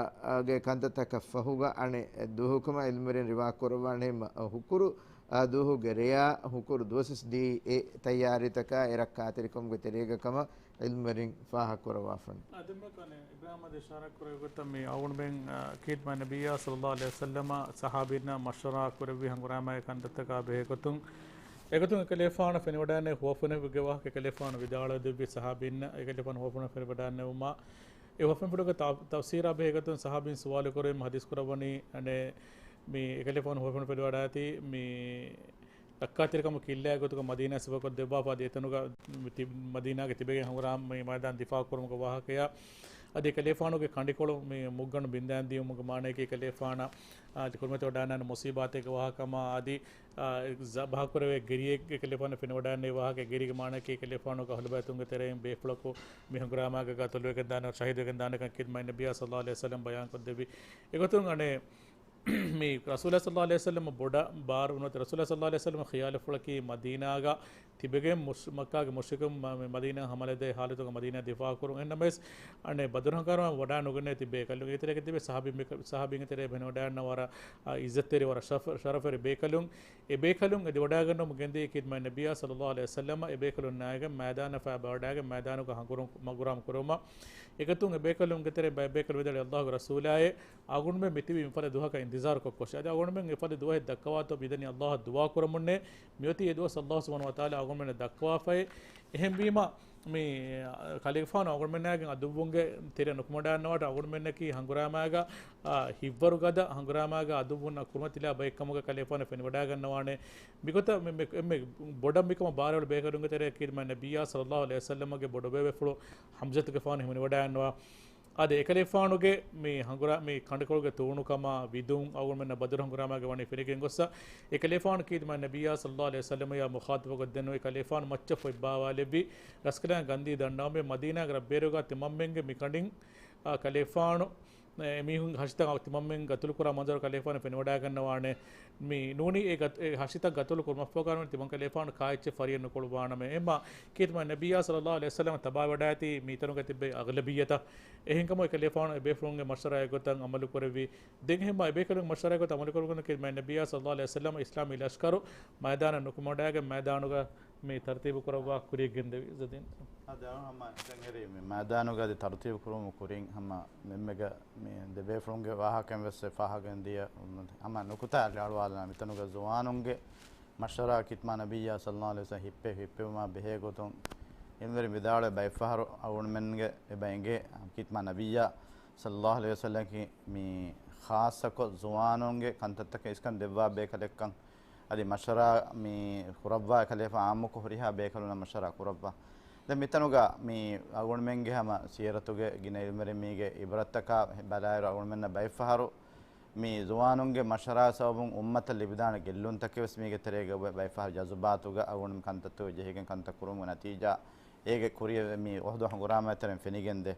ގެ ކަންތައްތަކަށް ފަހުގަ އަނެއް ދުވަހު ކަމަށް އިލްމުވެރިން ރިވާ ކުރައްވާނެ. ހުކުރު، އާ، ދުވަހުގެ ރެޔާ ހުކުރު ދުވަސް ދީ އެ ތައްޔާރީތަކާ އެ ރައްކާތެރިކަމުގެ ތެރޭގަ ކަމަށް އިލްމުވެރިން ފާހަގަ ކުރައްވާފަން. އާ، ދެންމެ ކަނެ އިބްރާހިމް އަދި އިޝާރާތް ކުރެއްވި ގޮތަށް މި އަޅުގަނޑުމެން، އާ، ކީރިތި މާތް ނަބިއްޔާ ޞައްލައްލާހު ޢަލައިހި ވަސައްލަމަ ޞަޙާބީންނާ މަޝްވަރާ ކުރެއްވި ހަނގުރާމައިގެ ކަންތައްތަކާ ބެހޭގޮތުން އެގޮތުން އެކަލޭފާނު ފެނިވަޑައިގެންނެވި ހުވަފެނުގެ ވާހަކަ އެކަލޭފާނު ވިދާޅުވެދެއްވި ޞަޙާބީންނަށް އެކަލޭފާނު ހުވަފެނު ފެނިވަޑައިގެންނެވުމާ އެ ހުވަފެންފުޅުގެ ތަ-، ތަފްސީރާ ބެހޭގޮތުން ޞަޙާބީން ސުވާލު ކުރެވުމަށް ޙަދީޘް ކުރައްވަނީ، އަނެއް، މި އެކަލޭފާނު ހުވަފެނު ފެނިވަޑައިގަތީ މި ރައްކާތެރިކަމަށް ކިއްލާގެ ގޮތުގަ މަދީނާ ސިފަކޮށް ދެއްވާފަ އަދި އެތަނުގަ މި ތި-، މަދީނާގެ ތިބެގެން ހަނގުރާމަ މި މައިދާން ދިފާޢު ކުރުމުގެ ވާހަކަޔާ އަދި އެކަލޭފާނުގެ ކަނޑިކޮޅު މި މުއްގަނޑު ބިންދާން ދިޔުމުގެ މާނަޔަކީ އެކަލޭފާނަށް، އާ، ކުރިމަތިވަޑައިގަންނަވާ މުޞީބާތެއްގެ ވާހަކަ ކަމަށް އަދި، އާ، ޒަ-، ބަހަކުރެވޭ ގެރިއެއް އެކަލޭފާނު ފެނިވަޑައިގެންނެވި ވާހަކަ ގެރީގެ މާނަޔަކީ އެކަލޭފާނުގެ އަހުލުބައިތުންގެ ތެރެއިން ބޭފުޅަކު މި ހަނގުރާމާގަ ގަތުލުވެގެން ދާނެ، ޝަހީދުވެގެން ދާނެކަން ކީރިތި މާތް ނަބިއްޔާ ޞައްލައްލާހު ޢަލައިހި ވަސައްލަމަ ބަޔާންކޮށްދެއްވި. އެގޮތުން އަނެއް މި ރަސޫލާ ޞައްލައްލާހު ޢަލައިހި ވަސައްލަމަ ބޮޑަށް ބާރު ނުވަތަ ރަސޫލާ ޞައްލައްލާހު ޢަލައިހި ވަސައްލަމަ ޚިޔާލުފުޅަކީ މަދީނާގަ ތިބެގެން މުޝް-، މައްކާގެ މުޝްރިކުން މަ-، މި މަދީނާ ހަމަލަދޭ ހާލަތުގަ މަދީނާ ދިފާޢު ކުރުން. އެހެންނަމަވެސް އަނެއް ބަދުރު ހަނގުރާމަ ވަޑައިނުގެންނެވި ތިބޭކަލުން އޭތެރޭގަ ތިބޭ ޞަޙާބީން މިކަ-، ޞަޙާބީންގެ ތެރޭ ފެނިވަޑައިގަންނަވާ ވަރަށް، އާ، އިއްޒަތްތެރި ވަރަށް ޝަރަފް-، ޝަރަފުވެރި ބޭކަލުން. އެ ބޭކަލުން އެދިވަޑައިގަންނަވަމުން ގެންދިޔައީ ކީރިތި މާތް ނަބިއްޔާ ޞައްލައްލާހު ޢަލައިހި ވަސައްލަމަ އެ ބޭކަލުންނާއިގެން މައިދާނަށް ފައިބަވަޑައިގެން މައިދާނުގަ ހަނގުރުން ކު-، ހަނގުރާމަ ކުރުމަށް. އެގޮތުން އެ ބޭކަލުންގެ ތެރެއިން ބައެއް ބޭކަލުން ވިދާޅުވީ އައްލާހުގެ ރަސޫލާއޭ، އަޅުގަނޑުމެން މިތިބީ މިފަދަ ދުވަހަކަށް އިންތިޒާރު ކޮށްކޮށޭ. އަދި އަޅުގަނޑުމެން އެފަދަ ދުވަހެއް ދައްކަވާތޯ މިދަނީ އައްލާހަށް ދުޢާ ކުރަމުންނޭ. މިއޮތީ އެ ދުވަސް އައްލާހު ސުބްޙާނަހޫ ވަތަޢާލާ އަޅުގަނޑުމެންނަށް ދައްކަވާފައި. އެހެންވީމަ، މި، އާ، ކަލޭފާނު އަޅުގަނޑުމެންނާގެން އަދުއްވުންގެ ތެރެއަށް ނުކުމެވަޑައިގަންނަވާ އަޅުގަނޑުމެންނަކީ ހަނގުރާމާގަ، އާ، ހިތްވަރު ގަދަ، ހަނގުރާމާގަ އަދުއްވުންނަށް ކުރިމަތިލާ ބައެއްކަމުގަ ކަލޭފާނު ފެނިވަޑައިގަންނަވާނެ. މިގޮތަށް މި، މި، މި ބޮޑަށް މިކަމަށް ބާރުއެޅި ބޭކަލުންގެ ތެރެއަކީ މާތް ނަބިއްޔާ ޞައްލައްލާހު ޢަލައިހި ވަސައްލަމަގެ ބޮޑުބޭބޭފުޅު ޙަމްޒަތުގެފާނު ހިމެނިވަޑައިގަންނަވާ. އާދެ، އެކަލޭފާނުގެ މި ހަނގުރާ-، މި ކަނޑިކޮޅުގެ ތޫނުކަމާ ވިދުން އަޅުގަނޑުމެންނަށް ބަދުރު ހަނގުރާމާގަ ވަނީ ފެނިގެން ގޮއްސަ، އެކަލޭފާނު ކީރިތި މާތް ނަބިއްޔާ ޞައްލައްލާހު ޢަލައިހި ވަސައްލަމައާ މުޚާޠަބުކޮށްދެންނެވި ކަލޭފާނު މައްޗަށް ފޮތް ބާވާލެއްވި، ރަސްކަލާނގެ ގަންދީ ދަންނަވަމޭ މަދީނާގެ ރަށްބޭރުގަ ތިމަންމެންގެ މިކަނޑިން، އާ، ކަލޭފާނު، އެ، އެމީހުން ހަށިތައް ތިމަންމެން ގަތުލުކުރާ މަންޒަރު ކަލޭފާނު ފެނިވަޑައިގަންނަވާނެ. މި ނޫނީ އެ ގަތް-، އެ ހަށިތައް ގަތުލު ކުރުމަށްފަހުގަ ތިމަން ކަލޭފާނު ކާއެއްޗެއް ފަރިއެއް ނުކުޅުވާނަމޭ. އެހެންމާ ކީރިތި މާތް ނަބިއްޔާ ޞައްލައްލާހު ޢަލައިހި ވަސައްލަމަ ތަބާވެވަޑައިގަތީ މިތަނުގަ ތިއްބެވި އަޣްލަބިއްޔަތަށް. އެހެންކަމުން އެކަލޭފާނު އެބޭފުޅުންގެ މަޝްވަރާއެއްގޮތަށް ޢަމަލުކުރެއްވި. ދެން އެހެންމާ އެބޭކަލުންގެ މަޝްވަރާއެއްގޮތަށް ޢަމަލުކުރުމުގަ ކީރިތި މާތް ނަބިއްޔާ ޞައްލައްލާހު ޢަލައިހި ވަސައްލަމަ އިސްލާމީ ލަޝްކަރު މައިދާނަށް ނުކުމެވަޑައިގެން މައިދާނުގަ މި ތަރުތީބު ކުރައްވާ ކުރިޔަށް ގެންދެވި. ޒަދީން. އާދެ، ހަމަ ދެން އެރީ މި މައިދާނުގަ އަދި ތަރުތީބު ކުރުމުގެ ކުރިން ހަމަ މެންމެގަ މި ދެބޭފުޅުންގެ ވާހަކައިން ވެސް ފާހަގަ ދިޔަ ހަމަ ނުކުތާ އަޅުވާލާ މިތަނުގަ ޒުވާނުންގެ މަޝްވަރާ ކީރިތި މާތް ނަބިއްޔާ ޞައްލައްލާހު ޢަލައިހި ވަސައްލަމަ ހިއްޕެ ހިއްޕެވުމާ ބެހޭ ގޮތުން އިލްމުވެރިން ވިދާޅުވޭ ބައެއްފަހަރު އަޅުގަނޑުމެންގެ އެބަ އެނގޭ ކީރިތި މާތް ނަބިއްޔާ ޞައްލައްލާހު ޢަލައިހި ވަސައްލަމަކީ މި ޚާއްޞަކޮށް ޒުވާނުންގެ ކަންތައްތަކަށް އިސްކަން ދެއްވާ ބޭކަލެއްކަން. އަދި މަޝްވަރާ މި ކުރައްވާ ކަލޭފާނު ޢާއްމުކޮށް ހުރިހާ ބޭކަލުންނަށް މަޝްވަރާ ކުރައްވާ. ދެން މިތަނުގަ މި އަޅުގަނޑުމެންގެ ހަމަ ސީރަތުގެ ގިނަ އިލްމުވެރިން މީގެ ޢިބްރަތްތަކާ ބަލާއިރު އަޅުގަނޑުމެންނަށް ބައެއްފަހަރު މި ޒުވާނުންގެ މަޝްވަރާ ސަބަބުން އުއްމަތަށް ލިބިދާނެ ގެއްލުންތަކެއް ވެސް މީގެ ތެރޭގަ އޮވޭ. ބައެއްފަހަރު ޖަޒުބާތުގަ އަޅުގަނޑުމެން ކަންތައްތަކުގަ ޖެހިގެން ކަންތައް ކުރުމުގެ ނަތީޖާ އޭގެ ކުރިއަށް މި އުޙުދު ހަނގުރާމައި ތެރެއިން ފެނިގެންދޭ.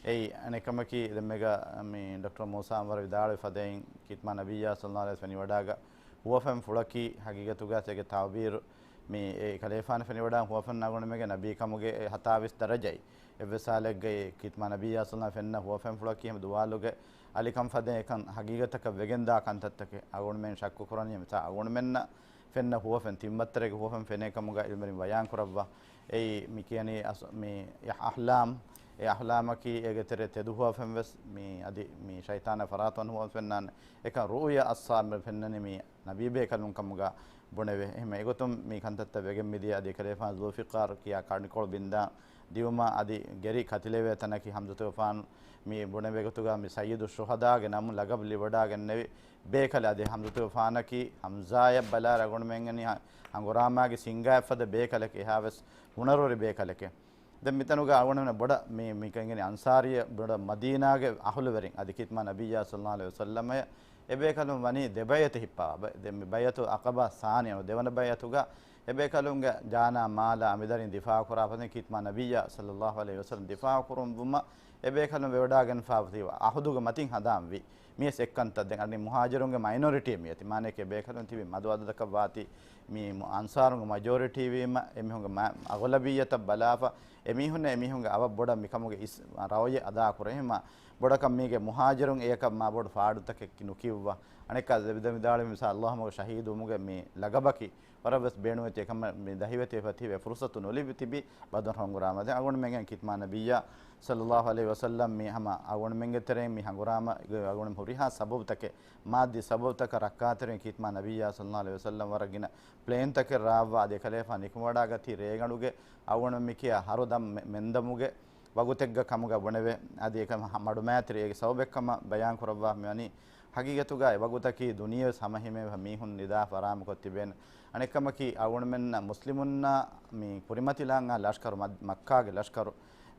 އެއީ އަނެއްކަމަކީ، ދެންމެގަ މި ޑޮކްޓަރ މޫސާ އަންވަރު ވިދާޅުވި ފަދައިން، ކީރިތި މާތް ނަބިއްޔާ ޞައްލައްލާހު ޢަލައިހި ވަސައްލަމަ ފެނިވަޑައިގަތް ހުވަފެން ފުޅަކީ ހަގީގަތުގަ އޭގެ ތަޢުބީރު މި އެ ކަލޭފާނު ފެނިވަޑާ ހުވަފެން އަގުނަމެގެ ނަބީ ކަމުގެ ހަތާވީސް ދަރަޖައި އެއްވެސް ހާލެއްގައި ކީތްމާ ނަބިއްޔާ ސަލްލަ ފެންނަ ހުވަފެންފުޅަކީ ހަމަ ދުވާލުގެ އަލިކަން ފަދަ އެކަން ހަގީގަތަކަށް ވެގެންދާ ކަންތައްތަކެއް. އަގުނަމެން ޝައްކު ކުރަނީ މިތާ އަގުނަމެންނަށް ފެންނަ ހުވަފެން ތިން ބައްތަރެއްގެ ހުވަފެން ފެނޭ ކަމުގަ އިލްމުވެރިން ބަޔާން ކުރައްވާ. އެއީ މި ކިޔަނީ މި އަހްލާމް. އެ އަހްލާމަކީ އޭގެ ތެރޭ ތެދު ހުވަފެން ވެސް މި އަދި މި ޝައިޠާނާ ފަރާތު ވަން ހުވަފެން ފެންނާނެ. އެކަން ރުއުޔާ އައްސާމި ފެންނަނީ މި ނަބީ ބޭކަލުން ކަމުގަ ބުނެވޭ. އެހެން އެގޮތުން މި ކަންތައްތައް ވެގެން މިދިޔަ އަދި ކަލޭފާނު ޒުލްފިޤާރު ކިޔާ ކަނޑިކޮޅު ބިންދާ ދިއުމަށް އަދި ގެރި ކަތިލެވޭ ތަނަކީ ހަމްޒަތުގެފާނު މި ބުނެވޭ ގޮތުގަ މި ސައްޔިދު ޝުހަދާގެ ނަމުން ލަގަބު ލިބިވަޑާގެންނެވި ބޭކަލެއް. އަދި ހަމްޒަތުގެފާނަކީ ހަމްޒާޔަށް ބަލާ ރަގުނުމެންގެނީ ހަ-، ހަނގުރާމާގެ ސިންގާއަށްފަދަ ބޭކަލެކޭ، އެހާވެސް ހުނަރުވެރި ބޭކަލެކޭ. ދެން މިތަނުގަ އަގުނަމެން ބޮޑަށް މި، މި ކަންގެނީ އަންސާރީ ބޮޑަށް މަދީނާގެ އަހުލުވެރިން އަދި ކީތްމާ ނަބިއްޔާ ސައްލައްލާހު ޢަލައިހި ވަސައްލަމަޔަށް އެ ބޭކަލުން ވަނީ ދެ ބައިޢަތެއް ހިއްޕާ. ބަ-، ދެ-، މި ބައިޢަތު ޢަޤަބާ ސާނިޔަ، ދެވަނަ ބައިޢަތުގަ އެ ބޭކަލުންގެ ޖާނާ މާލާ އަމިދަރިން ދިފާޢު ކުރާ ފަދައިން ކީތްމާ ނަބިއްޔާ ސައްލައްލާހު ޢަލައިހި ވަސައްލަމް ދިފާޢު ކުރުން ވުމަށް އެ ބޭކަލުން ވެވަޑާގެންފާ ތިބި އަހުދުގެ މަތިން ހަނދާން ވި. މިޔަސް އެއްކަންތައް ދެން އަނެއް މުހާޖިރުންގެ މައިނޮރިޓީ މިއޮތީ. މާނައަކީ ބޭކަލުން ތިބި މަދު އަދަދަކަށް ވާތީ މި މު-، އަންސާރުންގެ މަޖޯރިޓީ ވީމަ، އެމީހުންގެ މަ-، އަޣުލަބިއްޔަތަށް ބަލާފަ، އެމީހުންނަށް އެމީހުންގެ އަވަށް ބޮޑަށް މިކަމުގެ އިސް-، ރައުޔެއް އަދާ ކުރޭ. އެހެންމަ ބޮޑަކަށް މީގެ މުހާޖިރުން އެޔަކަށް މާ ބޮޑު ފާޑުތަކެއް ނުކިޔުއްވާ. އަނެއްކާ ދެ-، ދެ-، ވިދާޅުވި މިސާ، އައްލާހު މަގު ޝަހީދުވުމުގެ މި ލަގަބަކީ ވަރަށް ވެސް ބޭނުންވެތި އެކަމަށް މި ދަހިވެތި ފަތިވެ ފުރުސަތު ނުލިބި ތިބި ބަދުރު ހަނގުރާމަ. ދެން އަގުނަމެންގެ ކީތްމާ ނަބިއްޔާ ސައްލައްލާހު ޢަލައިހި ވަސައްލަމް މި ހަމަ އަގުނަމެންގެ ތެރެއިން މި ހަނގުރާމަ އަގުނަމެން ހުރިހާ ސަބަބުތަކެއް، މާއްދީ ސަބަބުތަކަށް ރައްކާތެރިން ކީތްމާ ނަބިއްޔާ ސައްލައްލާހު ޢަލައިހި ވަސައްލަމް ވަރަށް ގިނަ ޕްލޭންތަކެއް ރާއްވާ އަދި އެކަލޭފާނު ނިކުމެވަޑާގަތީ ރޭގަނޑުގެ އަގުނަމެން މި ކިޔާ ހަރު ދަން މެ-، މެންދަމުގެ ވަގުތެއްގަ ކަމުގަ ބުނެވޭ. އަދި އެކަމަށް ހަ-، މަޑުމައިތިރި އޭގެ ސަބަބެއްކަމަށް ބަޔާން ކުރައްވާ މިވަނީ ހަގީގަތުގަ އެ ވަގުތަކީ ދުނިޔެވެސް ހަމަހިމޭން މީހުން ނިދާ ފަރާމުކޮށް ތިބޭނެ. އަނެއްކަމަކީ އަގުނަމެންނަށް މުސްލިމުންނާ މި ކުރިމަތިލާން އާ ލަޝްކަރު މަ-، މައްކާގެ ލަޝްކަރު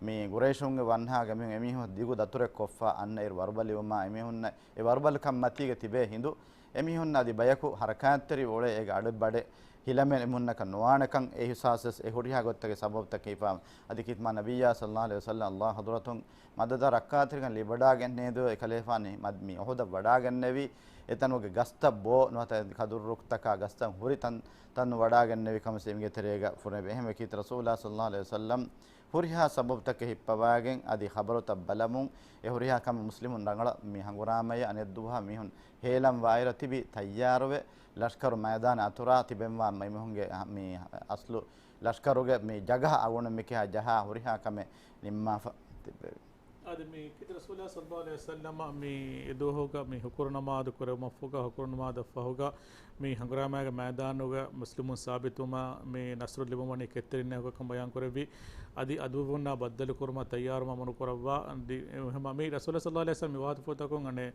މި ގުރައިޝުންގެ ވަންހާގެ މީހުން އެމީހުން ދިގު ދަތުރެއް ކޮށްފަ އަންނަ އިރު ވަރުބަލިވުމާ އެމީހުންނަށް އެ ވަރުބަލިކަން މަތީގަ ތިބޭ ހިނދު އެމީހުންނަށް އަދި ބަޔަކު ހަރަކާތްތެރި އުޅޭ އޭގެ އަޑެއް ބަޑެއް ހިލަމެން އެމީހުންނަކަށް ނުވާނެކަން އެ އިހުސާސް ވެސް އެ ހުރިހާ ގޮތްތަކެއް ސަބަބުތަކެއް ހިފާ. އަދި ކީތްމާ ނަބިއްޔާ ސައްލައްލާހު ޢަލައިހި ވަސައްލަމް އައްލާހު ޙަޟްރަތުން މަދަދަށް ރައްކާތެރިކަން ލިބިވަޑާގެންނެވި ދުވަހު އެކަލޭފާނު މަ-، މި އުޙުދަށް ވަޑާގެންނެވި އެތަނުގެ ގަސްތައް ބޯ ނުވަތަ ކަދުރު ރުކުތަކާ ގަސްތައް ހުރި ތަން، ތަން ވަޑާގެންނެވި ކަމަށް އިސްލާމްގެ ތެރޭގަ ފުރެވޭ. އެހެންވެ ކީރިތި ރަސޫލާ ޞައްލައްލާހު ޢަލައިހި ވަސައްލަމް ހުރިހާ ސަބަބުތަކެއް ހިއްޕަވާގެން އަދި ޚަބަރުތައް ބަލަމުން އެ ހުރިހާ ކަމެއް މުސްލިމުން ރަނގަޅަށް މި ހަނގުރާމަޔަށް އަނެއް ދުވަހަށް މީހުން ހޭލަން ވާއިރަށް ތިބި ތައްޔާރުވެ، ލަޝްކަރު މައިދާނަށް އަތުރާ ތިބެންވާ މީހުންގެ މި އަސްލު ލަޝްކަރުގެ މި ޖަގަހަ އަގުނަމެން މިކިޔާ ޖަހާ ހުރިހާ ކަމެއް ނިންމާފަ ތިއްބެވި. އަދި މި ކީރިތި ރަސޫލާ ޞައްލައްލާހު ޢަލައިހި ވަސައްލަމަ މި ދުވަހުގަ މި ހުކުރު ނަމާދު ކުރެވުމަށްފަހުގަ، ހުކުރު ނަމާދަށް ފަހުގަ މި ހަނގުރާމައިގެ މައިދާނުގަ މުސްލިމުން ސާބިތުވުމަށް މި ނަޞްރު ލިބުމަށް ވަނީ ކެތްތެރިންނޭ ހައްގުކަން ބަޔާން ކުރެއްވި. އަދި އަދުއްވުންނާ ބައްދަލުކުރުމަށް ތައްޔާރުވުމަށް އަމުރު ކުރައްވާ. އަދި މި ރަސޫލާ ޞައްލައްލާހު ޢަލައިހި ވަސައްލަމް މި ވާހަކަ ފޮތަކުން އަނެއް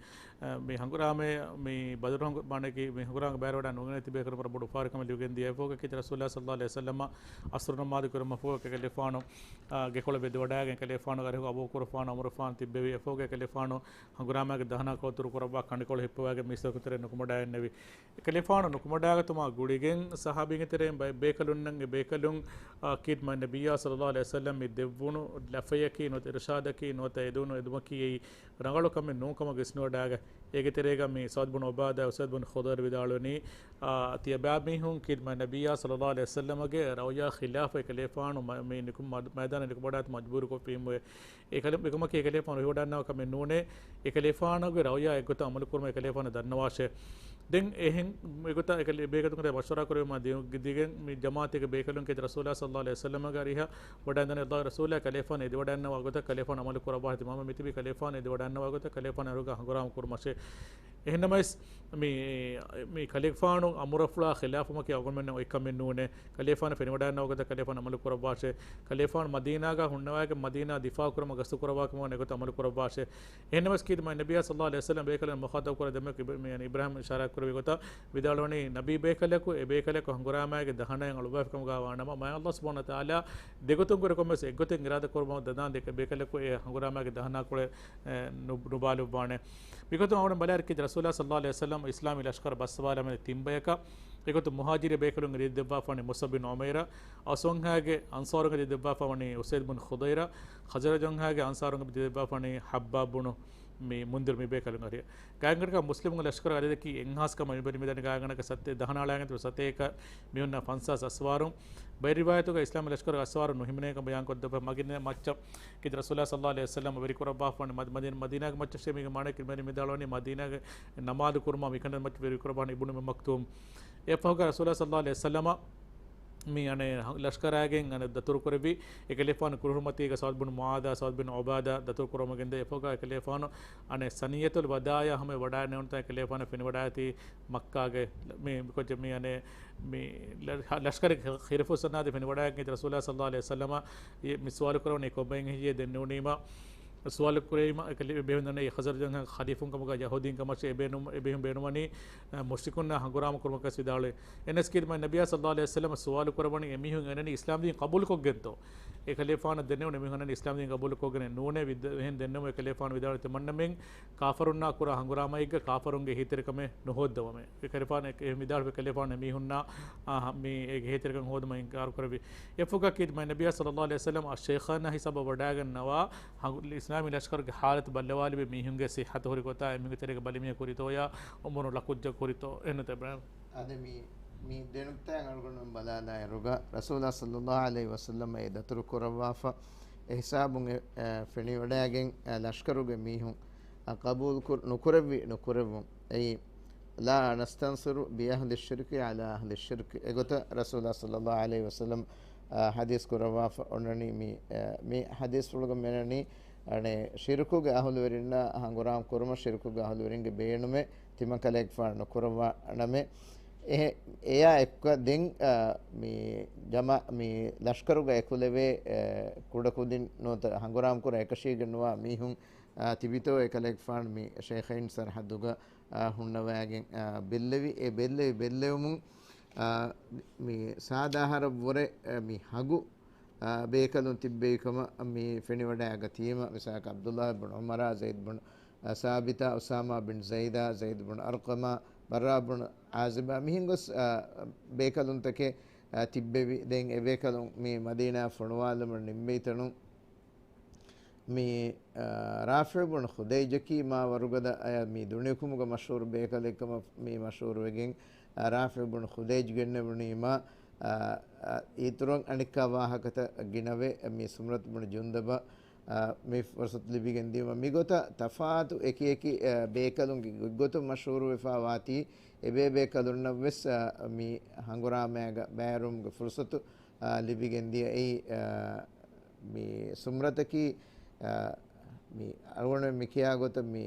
މި ހަނގުރާމަ މި ބަދުރު ހަނގު-، މާނައަކީ މި ހަނގުރާމަ ބައިވެރިވަޑާ ނުގެނެތި ބޭކަލުން ވަރަށް ބޮޑު އުފާވެރިކަމެއް ލިބިގެން ދިޔަ. އެފަހުގަ ކީރިތި ރަސޫލާ ޞައްލައްލާހު ޢަލައިހި ވަސައްލަމަ އަސްރު ނަމާދު ކުރުމަށްފަހު އެކަލޭފާނު، އާ، ގެކޮޅަށް ވެދިވަޑާގެން އެކަލޭފާނުގެ އަރިހުގަ އަބޫބަކުރުފާނު، އުމަރުފާނު ތިއްބެވި. އެފަހުގަ އެކަލޭފާނު ހަނގުރާމައިގެ ދަހަނާ ކޮޅު ދުރުކުރައްވާ ކަނޑިކޮޅު ހިއްޕަވާގެން މީސްތަކުން ތެރެއަށް ނުކުމެވަޑައިގެންނެވި. އެކަލޭފާނު ނުކުމެވަޑާގަތުމާ ގުޅިގެން ޞަޙާބީންގެ ތެރެއިން ބައެއް ބޭކަލުންނަށް އެ ބޭކަލުން، އާ، ކީރިތި މާތް ނަބިއްޔާ ޞައްލައްލާހު ޢަލައިހި ވަސައްލަމް މި ދެއްވުނު ލަފަޔަކީ ނުވަތަ އިރުޝާދަކީ ނުވަތަ އެދުނު އެދުމަކީ އެއީ ރަނގަޅު ކަމެއް ނޫން ކަމަށް ވިސްނިވަޑާގަ، އޭގެ ތެރޭގަ މި ސަޢުދު ބުނު ޢުބާދާ، އުސައިދު ބުނު ޚުޟައިރު ވިދާޅުވަނީ، އާ، ތިޔަބައިމީހުން ކީރިތި މާތް ނަބިއްޔާ ޞައްލައްލާހު ޢަލައިހި ވަސައްލަމަގެ ރައުޔާ ޚިލާފަށް އެކަލޭފާނު މަ-، މި ނިކު-، މަ-، މައިދާނަށް ނިކުމެވަޑާގަތުމަށް މަޖްބޫރުކޮށްފީމުވެ. އެކަލޭ-، އެކަމަކީ އެކަލޭފާނު ވެވަޑައިގަންނަވާ ކަމެއް ނޫނޭ. އެކަލޭފާނުގެ ރައުޔާ އެއްގޮތަށް އަމަލުކުރުމަށް އެކަލޭފާނަށް ދަންނަވާށޭ. ދެން އެހެން އެގޮތަށް އެކަލޭ-، ބޭކަލުންގެ މަޝްވަރާ ކުރެވުމާ ދި-، ދިގެން މި ޖަމާޢަތެއްގެ ބޭކަލުން ކީރިތި ރަސޫލާ ޞައްލައްލާހު ޢަލައިހި ވަސައްލަމަގެ އަރިހަށް ވަޑައިގެންދަނީ އައްލާހު ރަސޫލާ ކަލޭފާނު އެދިވަޑައިގަންނަވާ ގޮތަށް ކަލޭފާނު އަމަލު ކުރައްވާށޭ. ތިމާމަށް މިތިބީ ކަލޭފާނު އެދިވަޑައިގަންނަވާ ގޮތަށް ކަލޭފާނު އަރިހުގަ ހަނގުރާމަ ކުރުމަށޭ. އެހެންނަމަވެސް، މި، މި ކަލޭފާނު އަމުރަށްފުޅާ ޚިލާފުވުމަކީ އަޅުގަނޑުމެންނަށް އޮތް ކަމެއް ނޫނޭ. ކަލޭފާނު ފެނިވަޑައިގަންނަވާ ގޮތަށް ކަލޭފާނު އަމަލު ކުރައްވާށޭ. ކަލޭފާނު މަދީނާގަ ހުންނަވައިގެން މަދީނާ ދިފާޢު ކުރުމަށް ގަސްތު ކުރައްވާ ކަމަށް ވަނީ އެގޮތަށް އަމަލު ކުރައްވާށޭ. އެހެންނަމަވެސް ކީރިތި މާތް ނަބިއްޔާ ޞައްލައްލާހު ޢަލައިހި ވަސައްލަމް ބޭކަލުން މުޚާޠަބު ކުރާ ދެންމެ އިބް-، މި، އިބްރާހީމް އިޝާރާތް ކުރެއްވި ގޮތަށް ވިދާޅުވަނީ ނަބީ ބޭކަލަކު އެ ބޭކަލަކު ހަނގުރާމައިގެ ދަހަނައިން އަޅުއްވާފި ކަމުގަ ވާނަމަ، މާތް އައްލާހު ސުބްޙާނަހޫ ވަތަޢާލާ ދެގޮތުން ކުރެ ކޮންމެސް އެއްގޮތެއް އިރާދަ ކުރުމަށް ދަންނަވާންދެން އެ ބޭކަލަކު އެ ހަނގުރާމައިގެ ދަހަނާ ކޮޅެއް، އެ، ނު-، ނުބާލުއްވާނެ. މިގޮތުން އަޅުގަނޑު ބަލާއިރު ކީރިތި ރަސޫލާ ޞައްލައްލާހު ޢަލައިހި ވަސައްލަމް އިސްލާމީ ލަޝްކަރު ބައްސަވާލަމެން ތިން ބަޔަކަށް. އެގޮތުން މުހާޖިރު ބޭކަލުން އެދި ދެއްވާފަ ވަނީ މުޞްޢަބް ބިން ޢުމައިރަށް، އައުސުންހާގެ އަންޞާރުން އެދި ދެއްވާފަ ވަނީ އުސައިދު ބިން ޚުޟައިރަށް، ޚަޒްރަޖުންހާގެ އަންޞާރުން އެދި ދެއްވާފަ ވަނީ ޙައްބާބް ބުނު މި މުންދިރު މި ބޭކަލުން އަރި. ގާތްގަނޑަކަށް މުސްލިމުންގެ ލަޝްކަރު އަދަދަކީ އެއްހާސް ކަމަށް މި މިދަނީ. ގާތްގަނޑަކަށް ސަތޭ ދަހަނާޅައިގެން ތިބި ސަތޭކަ މީހުންނާ ފަންސާސް އަސްވާރު. ބައެއް ރިވާޔަތުގަ އިސްލާމީ ލަޝްކަރުގެ އަސްވާރު ނުހިމެނޭ ކަމަށް ބަޔާން ކޮށްދެއްވާ. މަގިނަ މައްޗަށް ކީ ރަސޫލާ ޞައްލައްލާހު ޢަލައިހި ވަސައްލަމަ ވެރިކުރައްވާފަ ވަނީ މަދީ-، މަދީނާގެ މައްޗަށޭ މީގެ މާނައަކީ މި މިދާޅުވަނީ މަދީނާގެ ނަމާދު ކުރުމާ މިކަން މައްޗަށް ވެރިކުރައްވާނީ އިބްނު އުއްމި މަކްތޫމް. އެއަށްފަހުގަ ރަސޫލާ ޞައްލައްލާހު ޢަލައިހި ވަސައްލަމަ މި އަނެއް ހަ-، ލަޝްކަރާގެން އަނެއް ދަތުރު ކުރެއްވި. އެކަލޭފާނު ކުރިހުރުމަތީގަ ސަޢުދް ބިން މުޢާޛާ، ސަޢުދް ބިން ޢުބާދާ ދަތުރު ކުރަމުގެންދޭ. އެފަހުގަ އެކަލޭފާނު އަނެއް ސަނިއްޔަތުލް ވަދާޢަށް ހަމަ ވަޑައިނެވުނުތާ އެކަލޭފާނު ފެނިވަޑައިގަތީ މައްކާގެ މި ކޮއްޗެއް މި އަނެއް މި ލަ-، ހަ-، ލަޝްކަރެއް ހި-، ހިރަފުސް ސަނާދެ ފެނިވަޑައިގެން ރަސޫލާ ޞައްލައްލާހު ޢަލައިހި ވަސައްލަމަ މި ސުވާލު ކުރަވަނީ ކޮބައިން ހެއްޔޭ ދެންނެވުނީމާ ސުވާލު ކުރެވީމަ، އެކަލޭ ބޭނުން ދަންނަ އެ ޚަޒްރަޖުން ޚަލީފުން ކަމުގަ ޔަހޫދީން ކަމަށް އެ ބޭނުން، އެ ބޭނުން ބޭނުންވަނީ، އަ، މުޝްރިކުންނާ ހަނގުރާމަ ކުރުމަކަސް ވިދާޅުވި. އެނަސް ކީރި މާތް ނަބިއްޔާ ޞައްލައްލާހު ޢަލައިހި ވަސައްލަމަ ސުވާލު ކުރައްވަނީ އެމީހުން އެނަނީ އިސްލާމްދީން ޤަބޫލުކޮށްގެންތޯ؟ އެކަލޭފާނަށް ދެންނެވުނު އެމީހުން އެނަނީ އިސްލާމްދީން ޤަބޫލުކޮށްގެން ނޫނޭ ވިދ-، އެހެން ދެންނެވުމުން އެކަލޭފާނު ވިދާޅުވި ތިމަންނަމެން ކާފަރުންނާ ކުރާ ހަނގުރާމައެއްގަ ކާފަރުންގެ އެހީތެރިކަމެއް ނުހޯއްދަވަމޭ. އެކަލޭފާނު އެ-، އެހެން ވިދާޅުވި އެކަލޭފާނު އެމީހުންނާ، އާ، މި އެ އެހީތެރިކަން ހޯދުމަށް އިންކާރު ކުރެއްވި. އެއަށްފަހުގަ ކީރި މާތް ނަބިއްޔާ ޞައްލައްލާހު ޢަލައިހި ވަސައްލަމަ އައްޝައިޚާނާ ހިސާބަށް ވަޑައިގަންނަވާ ހަނގު-، އިސްލާމީ ލަޝްކަރުގެ ޙާލަތު ބައްލަވާލެވޭ މީހުންގެ ޞިއްޙަތު ހުރި ގޮތާ އެމީހުންގެ ތެރޭގަ ބަލި މީހަކު ހުރިތޯޔާ ޢުމުރު ލަކުއްޖަކު ހުރިތޯ އެންނަތެ ބްރާން. އަދި މި، މި ދެނުކްތާއިން އަޅުގަނޑުމެން ބަލާލާއިރުގަ، ރަސޫލާ ޞައްލައްލާހު ޢަލައިހި ވަސައްލަމަ އެ ދަތުރު ކުރައްވާފަ، އެ ހިސާބުން އެ، އެ، ފެނިވަޑައިގެން، އެ، ލަޝްކަރުގެ މީހުން، އެ، ޤަބޫލު ކުރ-، ނުކުރެއްވި، ނުކުރެއްވުން. އެއީ، لا نستنصر بأهل الشرك على أهل الشرك. އެގޮތަށް ރަސޫލާ ޞައްލައްލާހު ޢަލައިހި ވަސައްލަމަ، އާ، ޙަދީޘް ކުރައްވާފަ އޮންނަނީ މި، އާ، މި ޙަދީޘްފުޅުގަ މިއަންނަނީ، އަނެއް، ޝިރުކުގެ އަހުލުވެރިންނާ ހަނގުރާމަ ކުރުމަށް ޝިރުކުގެ އަހުލުވެރިންގެ ބޭނުމެއް ތިމަން ކަލޭގެފާނު ނުކުރައްވާނަމޭ. އެހެ-، އެޔާ އެކުގަ ދެން، އާ، މި ޖަމާ-، މި ލަޝްކަރުގަ އެކުލެވޭ، އާ، ކުޑަކުދިން ނުވަތަ ހަނގުރާމަ ކުރަން އެކަށީގެން ނުވާ މީހުން، އާ، ތިބިތޯ އެކަލޭގެފާނު މި ޝައިޚައިން ސަރަޙައްދުގަ އާ، ހުންނަވައިގެން، އާ، ބެއްލެވި، އެ ބެއްލެވި، ބެއްލެވުމުން، އާ، މި ސާދަ އަހަރަށްވުރެ، އާ، މި ހަގު، އާ، ބޭކަލުން ތިއްބެވިކަމަށް މި ފެނިވަޑައިގަތީމަ، މިސާލަކަށް ޢަބްދުﷲ ބުން ޢުމަރާ، ޒައިދު ބުން، އާ، ސާބިތާ، އުސާމާ ބިން ޒައިދާ، ޒައިދު ބުން އަރްޤަމާ، ބައްރާ ބުން ޢާޒިބާ، މިހެން ގޮސް، އާ، ބޭކަލުންތަކެއް، އާ، ތިއްބެވި. ދެން އެ ބޭކަލުން މި މަދީނާ ފޮނުވާލުމަށް ނިންމެވި ތަނުން، މި، އާ، ރާފިޢު ބުން ޚުދައިޖަކީ މާ ވަރުގަދަ އަޔަށް މި ދުނިޔެކުމުގަ މަޝްހޫރު ބޭކަލެއްކަމަށް މި މަޝްހޫރުވެގެން، އާ، ރާފިޢު ބުން ޚުދައިޖް ގެންނެވުނީމާ، އާ، އާ، އިތުރުން އަނެއްކާ ވާހަކަތައް ގިނަވެ، މި ސުމްރަތު ބުން ޖުންދަބަށް، އާ، މި ފުރުޞަތު ލިބިގެންދިޔުމަށް. މިގޮތަށް ތަފާތު އެކި އެކި، އާ، ބޭކަލުންގެ ގޮތްގޮތުން މަޝްހޫރުވެފާ ވާތީ، އެބޭ ބޭކަލުންނަށްވެސް، އާ، މި ހަނގުރާމައިގަ ބައިވެރިވުމުގެ ފުރުޞަތު، އާ، ލިބިގެންދިޔަ. އެއީ، އާ، މި ސުމްރަތަކީ، އާ، މި އަޅުގަނޑުމެން މި ކިޔާ ގޮތަށް މި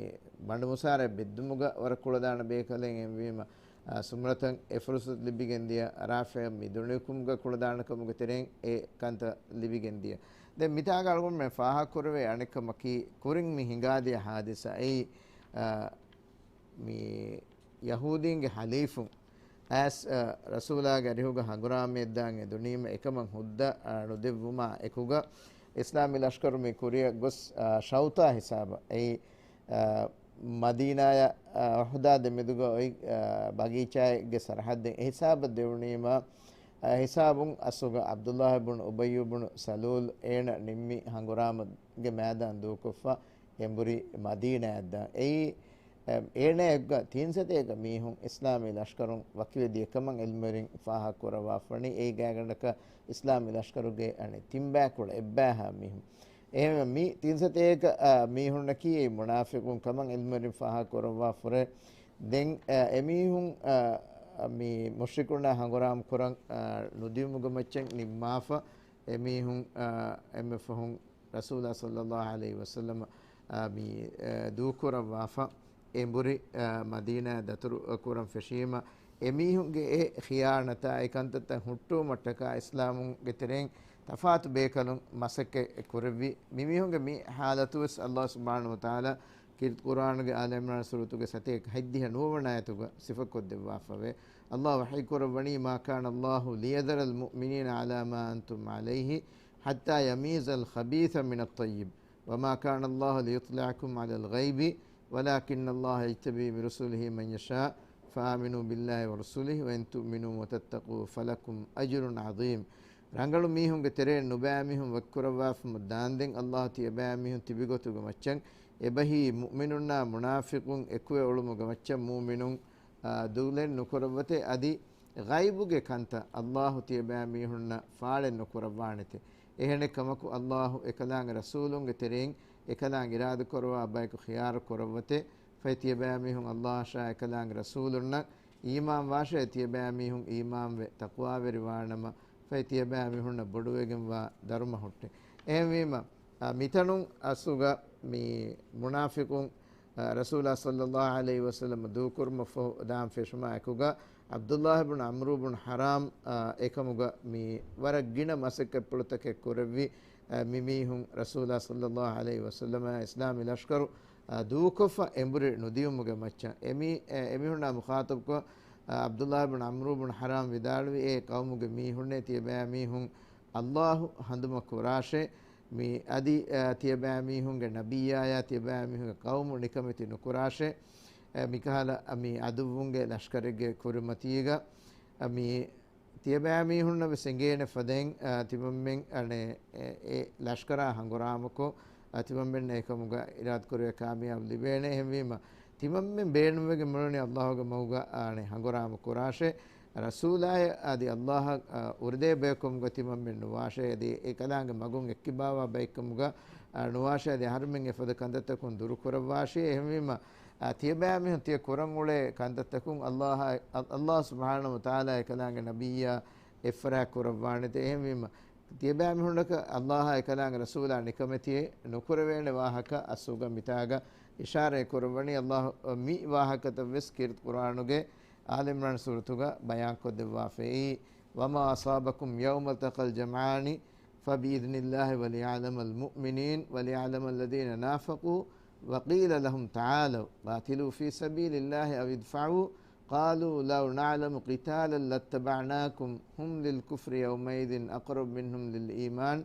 ބަނޑުމުސާރަ ބެއްދުމުގަ ވަރަށް ކުޅަދާނަ ބޭކަލެއް އެހެންވީމަ، އާ، ސުމްރަތަށް އެ ފުރުޞަތު ލިބިގެންދިޔަ ރާފިޢަށް މި ދުނިޔެކުމުގަ ކުޅަދާނަކަމުގެ ތެރެއިން އެ ކަންތައް ލިބިގެންދިޔަ. ދެން މިތާގަ އަޅުގަނޑުމެން ފާހަގަކުރެވޭ އަނެއްކަމަކީ ކުރިން މި ހިނގާދިޔަ ހާދިސާ އެއީ، އާ، މި ޔަހޫދީންގެ ޙަލީފުން އައިސް، އަ، ރަސޫލާގެ އަރިހުގަ ހަނގުރާމައެއްދާން އެދުނީމަ އެކަމަށް ހުއްދަ، އަ، ނުދެއްވުމާ އެކުގަ، އިސްލާމީ ލަޝްކަރު މި ކުރިއަށް ގޮސް، އަ، ޝައުތާ ހިސާބަށް އެއީ، އަ، މަދީނާޔަށް، އަ، އުޙުދާ ދެމެދުގަ އޮތް، އަ، ބަގީޗާއެއްގެ ސަރަޙައްދެއް އެހިސާބަށް ދެވުނީމަ، އަ، ހިސާބުން އަސްލުގަ ޢަބްދުﷲ ބުނު އުބައްޔު ބުނު ސަލޫލް އޭނަ ނިންމި ހަނގުރާމަގެ މައިދާން ދޫކޮށްފަ އެނބުރި މަދީނާއަށްދާން. އެއީ، އެ، އޭނައަށްގަ ތިން ސަތޭކަ މީހުން އިސްލާމީ ލަޝްކަރުން ވަކިވެދިޔަ ކަމަށް ޢިލްމުވެރިން ފާހަގަކުރައްވާފަވަނީ. އެއީ ގާތްގަނޑަކަށް އިސްލާމީ ލަޝްކަރުގެ އަނެއް ތިން ބައިކުޅަ އެއްބައިހާ މީހުން. އެހެންވެ މި ތިން ސަތޭކަ، އަ، މީހުންނަކީ އެ މުނާފިޤުން ކަމަށް ޢިލްމުވެރިން ފާހަގަކުރައްވާފަ ހުރޭ. ދެން، އަ، އެމީހުން، އަ، މި މުޝްރިކުންނާ ހަނގުރާމަ ކުރަން، އަ، ނުދިޔުމުގެ މައްޗަށް ނިންމާފަ، އެމީހުން، އަ، އެންމެ ފަހުން ރަސޫލާ ޞައްލައްލާހު ޢަލައިހި ވަސައްލަމަ، އާ، މި، އާ، ދޫކުރައްވާފަ، އެނބުރި، އާ، މަދީނާ ދަތުރު، އާ، ކުރަން ފެށީމަ، އެމީހުންގެ އެ ޚިޔާނަތާ އެ ކަންތައްތައް ހުއްޓުވުމަށްޓަކާ އިސްލާމުންގެ ތެރެއިން ތަފާތު ބޭކަލުން މަސައްކަތް ކުރެއްވި. މިމީހުންގެ މި ޙާލަތުވެސް ﷲ ސުބްޙާނަހޫ ވަތަޢާލާ ކީރިތި ޤުރްއާނުގެ އާލު ޢިމްރާން ސޫރަތުގެ ސަތޭކަ ހަތްދިހަ ނުވަވަނަ އާޔަތުގަ ސިފަކޮށްދެއްވާފަވޭ. ﷲ ވަޙީކުރައްވަނީ، ما كان الله ليذر المؤمنين على ما أنتم عليه حتى يميز الخبيث من الطيب. وما كان الله ليطلعكم على الغيب ولكن الله يجتبي من رسله من يشاء فآمنوا بالله ورسله وإن تؤمنوا وتتقوا فلكم أجر عظيم. ރަނގަޅު މީހުންގެ ތެރެއިން ނުބައިމީހުން ވަކިކުރައްވާފަ ދާންދެން ﷲ ތިޔަބައިމީހުން ތިބިގޮތުގެ މައްޗަށް އެބަހީ މުއުމިނުންނާ މުނާފިޤުން އެކުވެ އުޅުމުގެ މައްޗަށް މުއުމިނުން، އާ، ދޫލެއް ނުކުރައްވަތޭ. އަދި ޣައިބުގެ ކަންތައް ﷲ ތިޔަބައިމީހުންނަށް ފާޅެއް ނުކުރައްވާނެތެ. އެހެނެއް ކަމަކު ﷲ އެކަލާނގެ ރަސޫލުންގެ ތެރެއިން އެކަލާނގެ އިރާދަކުރައްވާ ބަޔަކު ޚިޔާރު ކުރައްވަތޭ. ފަހެ ތިޔަބައިމީހުން ﷲ އަށާ އެކަލާނގެ ރަސޫލުންނަށް އީމާން ވާށޭ. ތިޔަބައިމީހުން އީމާންވެ ތަޤްވާވެރިވާނަމަ، ފަހެ ތިޔަބައިމީހުންނަށް ބޮޑުވެގެންވާ ދަރުމަ ހުއްޓޭ. އެހެންވީމަ، އާ، މިތަނުން އަސްލުގަ މި މުނާފިޤުން، އާ، ރަސޫލާ ޞައްލައްލާހު ޢަލައިހި ވަސައްލަމަ ދޫކުރުމަށް ފަހު ދާން ފެށުމާ އެކުގަ، ޢަބްދުﷲ ބުން ޢަމްރު ބުން ޙަރާމް، އާ، އެކަމުގަ މި ވަރަށް ގިނަ މަސައްކަތްޕުޅުތަކެއް ކުރެއްވި، އާ، މި މީހުން ރަސޫލާ ޞައްލައްލާހު ޢަލައިހި ވަސައްލަމަ އިސްލާމީ ލަޝްކަރު، އާ، ދޫކޮށްފަ އެނބުރި ނުދިޔުމުގެ މައްޗަށް. އެމީ-، އެ-، އެމީހުންނާ މުޚާޠަބްކޮށް، އާ، ޢަބްދުﷲ ބުން ޢަމްރު ބުން ޙަރާމް ވިދާޅުވި، އޭ ޤައުމުގެ މީހުންނޭ، ތިޔަބައިމީހުން ﷲ ހަނދުމަ ކުރާށޭ. މި އަދި، އަ، ތިޔަބައިމީހުންގެ ނަބިއްޔާޔާ ތިޔަބައިމީހުންގެ ޤައުމު ނިކަމެތި ނުކުރާށޭ. އަ، މިކަހަލަ، އަ، މި ޢަދުއްވުންގެ ލަޝްކަރެއްގެ ކުރިމަތީގަ، އަ، މި ތިޔަބައިމީހުންނަށް ވެސް އެނގޭނެ ފަދައިން، އަ، ތިމަންމެން އަނެއް އެ، އެ ލަޝްކަރާ ހަނގުރާމަކޮށް، އަ، ތިމަންމެންނަށް އެކަމުގަ އިރާދަކުރެވޭ ކާމިޔާބު ލިބޭނެ. އެހެންވީމަ، ތިމަންމެން ބޭނުންވެގެން މިއުޅެނީ ﷲ ގެ މަގުގަ އަނެއް ހަނގުރާމަ ކުރާށޭ. ރަސޫލާއަށް އަދި ﷲ އަށް، އަ، އުރުދޭ ބަޔަކު ކަމުގަ ތިމަންމެން ނުވާށޭ. އަދި އެކަލާނގެ މަގުން އެއްކިބާވާ ބައެއް ކަމުގަ، އަ، ނުވާށޭ. އަދި އަހަރުމެން އެފަދަ ކަންތައްތަކުން ދުރުކުރައްވާށޭ. އެހެންވީމަ، އަ، ތިޔަބައިމީހުން ތިޔަ ކުރަން އުޅޭ ކަންތައްތަކުން ﷲ، އަ، ﷲ ސުބްޙާނަހޫ ވަތަޢާލާ އެކަލާނގެ ނަބިއްޔާ އެއްފަރާތް ކުރައްވާނެތެ. އެހެންވީމަ، ތިޔަބައިމީހުންނަކަށް ﷲ އާ އެކަލާނގެ ރަސޫލާ ނިކަމެތިއެއް ނުކުރެވޭނެ ވާހަކަ އަސްލުގަ މިތާގަ އިޝާރަތް ކުރައްވަނީ. ﷲ މި ވާހަކަތައް ވެސް ކީރިތި ޤުރްއާނުގެ އާލި ޢިމްރާން ސޫރަތުގަ ބަޔާންކޮށްދެއްވާފައި، وما أصابكم يوم التقى الجمعان فبإذن الله وليعلم المؤمنين وليعلم الذين نافقوا وقيل لهم تعالوا قاتلوا في سبيل الله أو ادفعوا قالوا لو نعلم قتالا لاتبعناكم هم للكفر يومئذ أقرب منهم للإيمان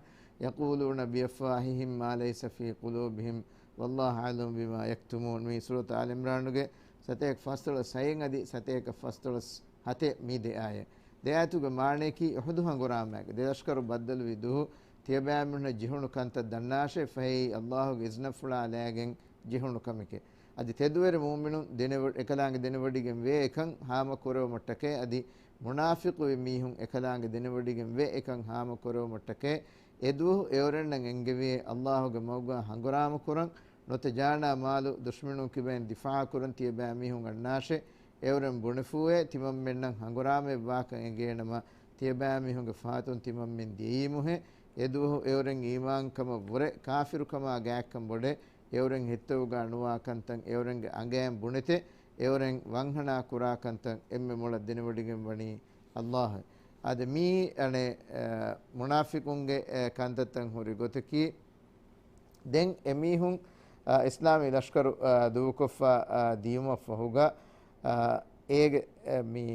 يقولون بأفواههم ما ليس في قلوبهم والله أعلم بما يكتمون. މި ސޫރަތު އާލި ޢިމްރާނުގެ ސަތޭކަ ފަސްދޮޅަސް ހައެއް އަދި ސަތޭކަ ފަސްދޮޅަސް ހަތެއް މި ދެ އާޔަތް. ދެ އާޔަތުގެ މާނަޔަކީ އުޙުދު ހަނގުރާމައިގެ ދެލަޝްކަރު ބައްދަލުވި ދުވަހު ތިޔަބައިމީހުންނަށް ޖެހުނު ކަންތައް ދަންނާށޭ. ފަހެ ﷲ ގެ އިޒްނަފުޅާ ލައިގެން ޖެހުނު ކަމެކޭ. އަދި ތެދުވެރި މުއުމިނުން ދެނެވަ-، އެކަލާނގެ ދެނެވޮޑިގެން ވޭ އެކަން ހާމަ ކުރެވުމަށްޓަކައި، އަދި މުނާފިޤުވި މީހުން އެކަލާނގެ ދެނެވޮޑިގެން ވޭ އެކަން ހާމަ ކުރެވުމަށްޓަކައި، އެދުވަހު އެއުރެންނަށް އެންގެވޭ ﷲ ގެ މަގުގަ ހަނގުރާމަ ކުރަން، ނުވަތަ ޖާނާ މާލު ދުޝްމަނުން ކިބައިން ދިފާޢު ކުރަން ތިޔަބައިމީހުން އަންނާށޭ. އެއުރެން ބުނެފޫއޭ، ތިމަންމެންނަށް ހަނގުރާމައެއް ވާކަން އެނގޭނަމަ، ތިޔަބައިމީހުންގެ ފަހަތުން ތިމަންމެން ދިޔައީމުހޭ. އެދުވަހު އެއުރެން އީމާންކަމަށްވުރެ ކާފިރުކަމާ ގާތްކަން ބޮޑޭ. އެއުރެން ހިތަށް ނުވާ ކަންތައް އެއުރެންގެ އަނގައިން ބުނެތެ. އެއުރެން ވަންހަނާ ކުރާ ކަންތައް އެންމެ މޮޅަށް ދެނެވޮޑިގެން ވަނީ ﷲ. އާދެ، މީ އަނެއް، އަ، މުނާފިޤުންގެ، އަ، ކަންތައްތައް ހުރި ގޮތަކީ، ދެން އެމީހުން، އަ، އިސްލާމީ ލަޝްކަރު، އަ، ދޫކޮށްފަ، އަ، ދިޔުމަށްފަހުގަ، އަ، އޭގެ، އަ، މި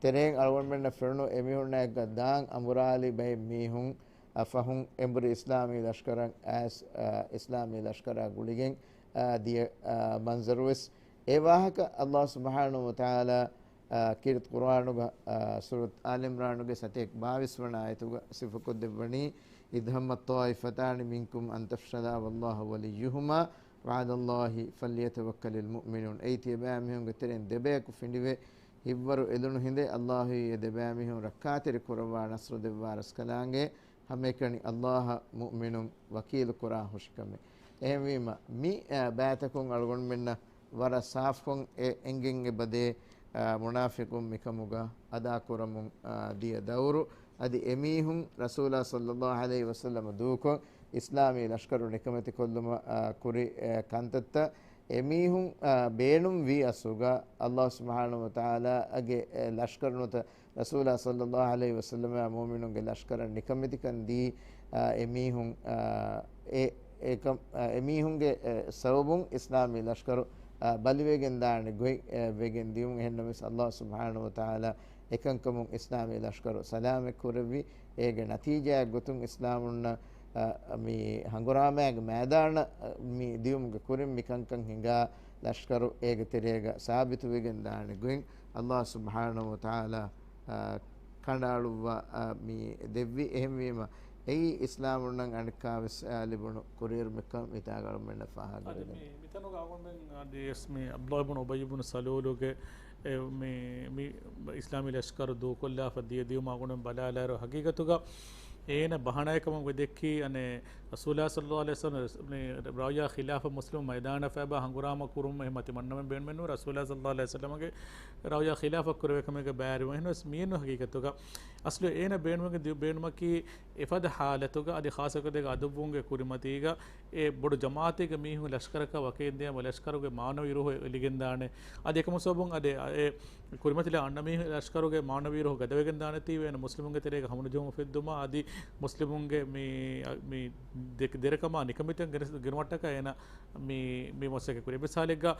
ތެރެއިން އަޅުގަނޑުމެންނަށް ފެނުނު އެމީހުންނާއެކުގަ ދާން އަނބުރާލި ބައެއް މީހުން، އަ، ފަހުން އެނބުރި އިސްލާމީ ލަޝްކަރަށް އައިސް، އަ، އިސްލާމީ ލަޝްކަރާ ގުޅިގެން، އަ، ދިޔަ، އަ، މަންޒަރުވެސް އެ ވާހަކަ ﷲ ސުބްޙާނަހޫ ވަތަޢާލާ، އަ، ކީރިތި ޤުރްއާނުގަ، އަ، ސޫރަތު އާލި ޢިމްރާނުގެ ސަތޭކަ ބާވީސް ވަނަ އާޔަތުގަ ސިފަކޮށްދެއްވަނީ، إذ هم الطائفتان منكم أن تفشلا والله وليهما وعلى الله فليتوكل المؤمنون. އެއީ ތިޔަބައިމީހުންގެ ތެރެއިން ދެބަޔަކު ފިނޑިވެ، ހިތްވަރު އެލުނު ހިނދެއް، ﷲ އެ ދެބައިމީހުން ރައްކާތެރި ކުރައްވާ ނަޞްރު ދެއްވާ ރަސްކަލާނގެ، ހަމައެކަނި ﷲ އަށް މުއުމިނުން ވަކީލު ކުރާ ހުށިކަމެއް. އެހެންވީމަ، މި، އަ، ބައިތަކުން އަޅުގަނޑުމެންނަށް ވަރަށް ސާފުކޮށް އެ އެނގެން އެބަދޭ، އަ، މުނާފިޤުން މިކަމުގަ އަދާކުރަމުން، އަ، ދިޔަ ދައުރު. އަދި އެމީހުން ރަސޫލާ ޞައްލައްލާހު ޢަލައިހި ވަސައްލަމަ ދޫކޮށް، އިސްލާމީ ލަޝްކަރު ނިކަމެތިކޮށްލުމަށް، އަ، ކުރި، އެ، ކަންތައްތައް އެމީހުން، އަ، ބޭނުންވީ އަސްލުގަ، ﷲ ސުބްޙާނަހޫ ވަތަޢާލާގެ، އެ، ލަޝްކަރު ނުވަތަ ރަސޫލާ ޞައްލައްލާހު ޢަލައިހި ވަސައްލަމާ މުއުމިނުންގެ ލަޝްކަރަށް ނިކަމެތިކަން ދީ، އަ، އެމީހުން، އަ، އެ، އެކަމް، އަ، އެމީހުންގެ، އެ، ސަބަބުން އިސްލާމީ ލަޝްކަރު، އަ، ބަލިވެގެން ދާނެ ގޮތް، އެ، ވެގެން ދިޔުމުން. އެހެންނަމަވެސް، ﷲ ސުބްޙާނަހޫ ވަތަޢާލާ އެކަންކަމުން އިސްލާމީ ލަޝްކަރު ސަލާމަތް ކުރެއްވި. އޭގެ ނަތީޖާއެއް ގޮތުން އިސްލާމުންނަށް، އަ، މި ހަނގުރާމައިގެ މައިދާނަށް، އަ، މި ދިޔުމުގެ ކުރިން މި ކަންކަން ހިނގާ ލަޝްކަރު އޭގެ ތެރޭގަ ސާބިތުވެގެން ދާނެ ގޮތް ﷲ ސުބްޙާނަހޫ ވަތަޢާލާ، އަ، ކަނޑައަޅުއްވާ، އާ، މި ދެއްވި. އެހެންވީމަ، އެއީ އިސްލާމުންނަށް އަނެއްކާވެސް، އާ، ލިބުނު ކުރިއެރުމެއްކަން މިތާގަ އަޅުމެންނަށް ފާހަގަ އަދި ވެދެނީ. މި، މިތަނުގަ އަޅުމެން އަދި އެސް މި ޢަބްދުﷲ ބުނު އުބައްޔު ބުނު ސަލޫލުގެ އެ، މި، މި އިސްލާމީ ލަޝްކަރު ދޫކޮށްލާފަ ދިޔަ ދިޔުމަށް އަޅުމެން ބަލާލާއިރު، ހަގީގަތުގަ އޭނަ ބަހަނާއެއް ކަމަށް ވެދެއްކީ، އަނެއް، ރަސޫލާ ޞައްލައްލާހު ޢަލައިހި ވަސައްލަމަ ރައުޔާ ޚިލާފަށް މުސްލިމު މައިދާނަށް ފައިބާ ހަނގުރާމަ ކުރުމަށް އެހެން ތިމަންނަމެން ބޭނުމެއްނު، ރަސޫލާ ޞައްލައްލާހު ޢަލައިހި ވަސައްލަމަގެ ރައުޔާ ޚިލާފަށް ކުރެވޭ ކަމެއްގެ ބައިވެރިވުން. އެހެނަސް މިއެއްނު ހަގީގަތުގަ. އަސްލު އޭނަ ބޭނުމެއްގެ ދި-، ބޭނުމަކީ އެފަދަ ޙާލަތުގަ އަދި ޚާއްޞަކޮށް އަދުއްވުންގެ ކުރިމަތީގަ އެ ބޮޑު ޖަމާޢަތެއްގެ މީހުން ލަޝްކަރަކަށް ވަކިވެގެން ދިޔަ ލަޝްކަރުގެ މާނަވީ ރޫޙު އެޅިގެންދާނެ. އަދި އެކަމު ސަބަބުން އަދި އެ ކުރިމަތިލާ އަންނަ މީހުން ލަޝްކަރުގެ މާނަވީ ރޫޙު ގަދަވެގެން ދާނެތީވެ، އޭނަ މުސްލިމުންގެ ތެރޭގަ ހަމަނުޖެހުމަށް ފެއްދުމަށް އަދި މުސްލިމުންގެ މި، މި ދެ-، ދެރަކަމާ ނިކަމެތި ގެނެސް-، ގެނުމަށްޓަކާ އޭނަ މި، މި މަސައްކަތް ކުރި. މިސާލެއްގަ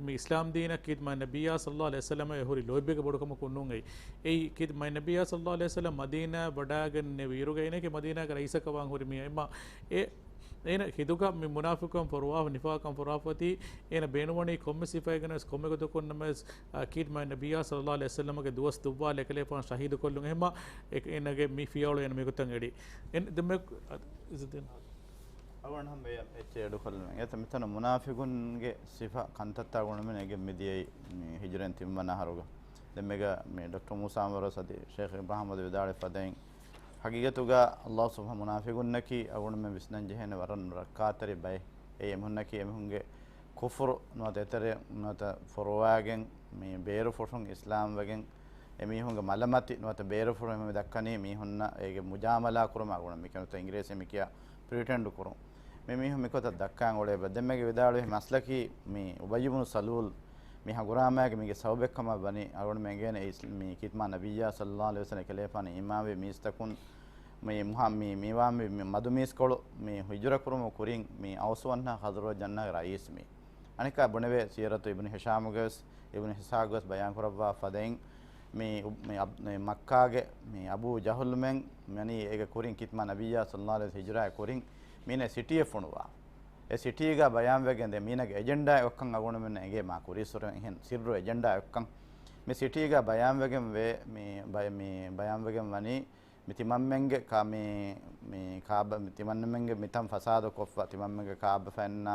މި އިސްލާމް ދީނަށް ޚިދްމަތް ނަބިއްޔާ ޞައްލައްލާހު ޢަލައިހި ވަސައްލަމަށް އެ ހުރި ލޯތްބެއްގެ ބޮޑުކަމަކުން ނޫން އެއީ. އެއީ ޚިދްމަތް ނަބިއްޔާ ޞައްލައްލާހު ޢަލައިހި ވަސައްލަމަ މަދީނާ ވަޑާގެންނެވި އިރުގަ އޭނަގެ މަދީނާގެ ރައީސަކަށް ވާން ހުރި މީހާ. އެމަ އެ އޭނަ ޚިދުގަ މި މުނާފިޤުކަން ފޮރުވާފަ، ނިފާޤުކަން ފޮރުވާފަ އޮތީ، އޭނަ ބޭނުންވަނީ ކޮންމެ ސިފައެއްގަ ނަމަވެސް، ކޮންމެ ގޮތަކުން ނަމަވެސް، އަ، ޚިދްމަތް ނަބިއްޔާ ޞައްލައްލާހު ޢަލައިހި ވަސައްލަމަގެ ދުވަސް ދުއްވާލާ އެކަލޭފާނު ޝަހީދުކޮށްލުން. އެހެންމަ އެ-، އޭނަގެ މި ފިޔަވަޅު އޭނަ މިގޮތަށް އެޅީ. އެ-، ދެން މެ-، އަ، އިޒުދީން. އަޅުގަނޑު ހަމަ އެ-، އެއްޗެއް އެޑުކޮށްލަމެ. އެތަ މިތަނު މުނާފިޤުންގެ ސިފަ ކަންތައްތައް ގުޅުމެއް އެނގެން މިދިޔައީ މި ހިޖުރައިން ތިންވަނަ އަހަރުގަ. ދެން މެގަ މި ޑޮކްޓަރ މޫސާ އަންވަރު އަދި ޝޭޚް އިބްރާހިމް އަދި ވިދާޅުވި ފަދައިން، ހަގީގަތުގަ ﷲ ސުބްޙާނަހޫ، މުނާފިޤުންނަކީ އަޅުގަނޑުމެން ވިސްނަން ޖެހޭނެ ވަރަށް ރައްކާތެރި ބައެއް. އެ އެމީހުންނަކީ އެމީހުންގެ ކުފުރު ނުވަތަ އެތެރެ ނުވަތަ ފޮރުވާގެން މި ބޭރުފުށުން އިސްލާމްވެގެން އެމީހުންގެ މަލަމަތި ނުވަތަ ބޭރުފުށުން އެމީހުން ދައްކަނީ މީހުންނަށް އޭގެ މުޖާމަލާ ކުރުމަށް އަޅުގަނޑު މި ކިޔަން ނުވަތަ އިނގިރޭސި މި ކިޔާ ޕްރިޓެންޑް ކުރުން. މި މީހުން މިކޮތަށް ދައްކާން އުޅޭ ބަ-، ދެންމެގެ ވިދާޅުވި މަސްލަކީ މި އުބައްޔު ބުނު ސަލޫލް މި ހަނގުރާމައިގެ މީގެ ސަބަބެއްކަމަށް ވަނީ އަޅުގަނޑުމެން އެނގޭނެ އެ އިސް-، މި ޚިދްމަތް ނަބިއްޔާ ޞައްލައްލާހު ޢަލައިހި ވަސައްލަމަ އެކަލޭފާނު އީމާންވި މީސްތަކުން މި މުހަ-، މި، މިވާ މި، މި މަދު މީސްކޮޅު މި ހިޖުރަ ކުރުމުގެ ކުރިން މި އައުސް ވަންހާ ޚަޒްރަޖް އަންނަ ރައީސް މި. އަނެއްކާ ބުނެވޭ ސީރަތު އިބްނު ހިޝާމުގެ ވެސް، އިބްނު އިސްޙާޤު ވެސް ބަޔާން ކުރައްވާ ފަދައިން މި، މި އަބް-، މި މައްކާގެ މި އަބޫ ޖަހުލްމެން މި އަނީ އޭގެ ކުރިން ޚިދްމަތް ނަބިއްޔާ ޞައްލައްލާހު ޢަލައިހި ވަސައްލަމަ ހިޖުރާ ކުރިން މީނަ ސިޓީއެއް ފޮނުވާ. އެ ސިޓީގަ ބަޔާންވެގެން ދޭ މީނަގެ އެޖެންޑާއެއް އޮތްކަން އަޅުގަނޑުމެންނަށް އެނގޭ މާ ކުރީއްސުރެ އެހެން ސިއްރު އެޖެންޑާއެއް އޮތްކަން. މި ސިޓީގަ ބަޔާންވެގެން ވޭ މި ބަޔ-، މި ބަޔާންވެގެން ވަނީ މި ތިމަންމެންގެ ކާ-، މި، މި ކާބަ-، މި ތިމަންމެންގެ މިތަން ފަސާދަ ކޮށްފަ، ތިމަންމެންގެ ކާބަފައިންނާ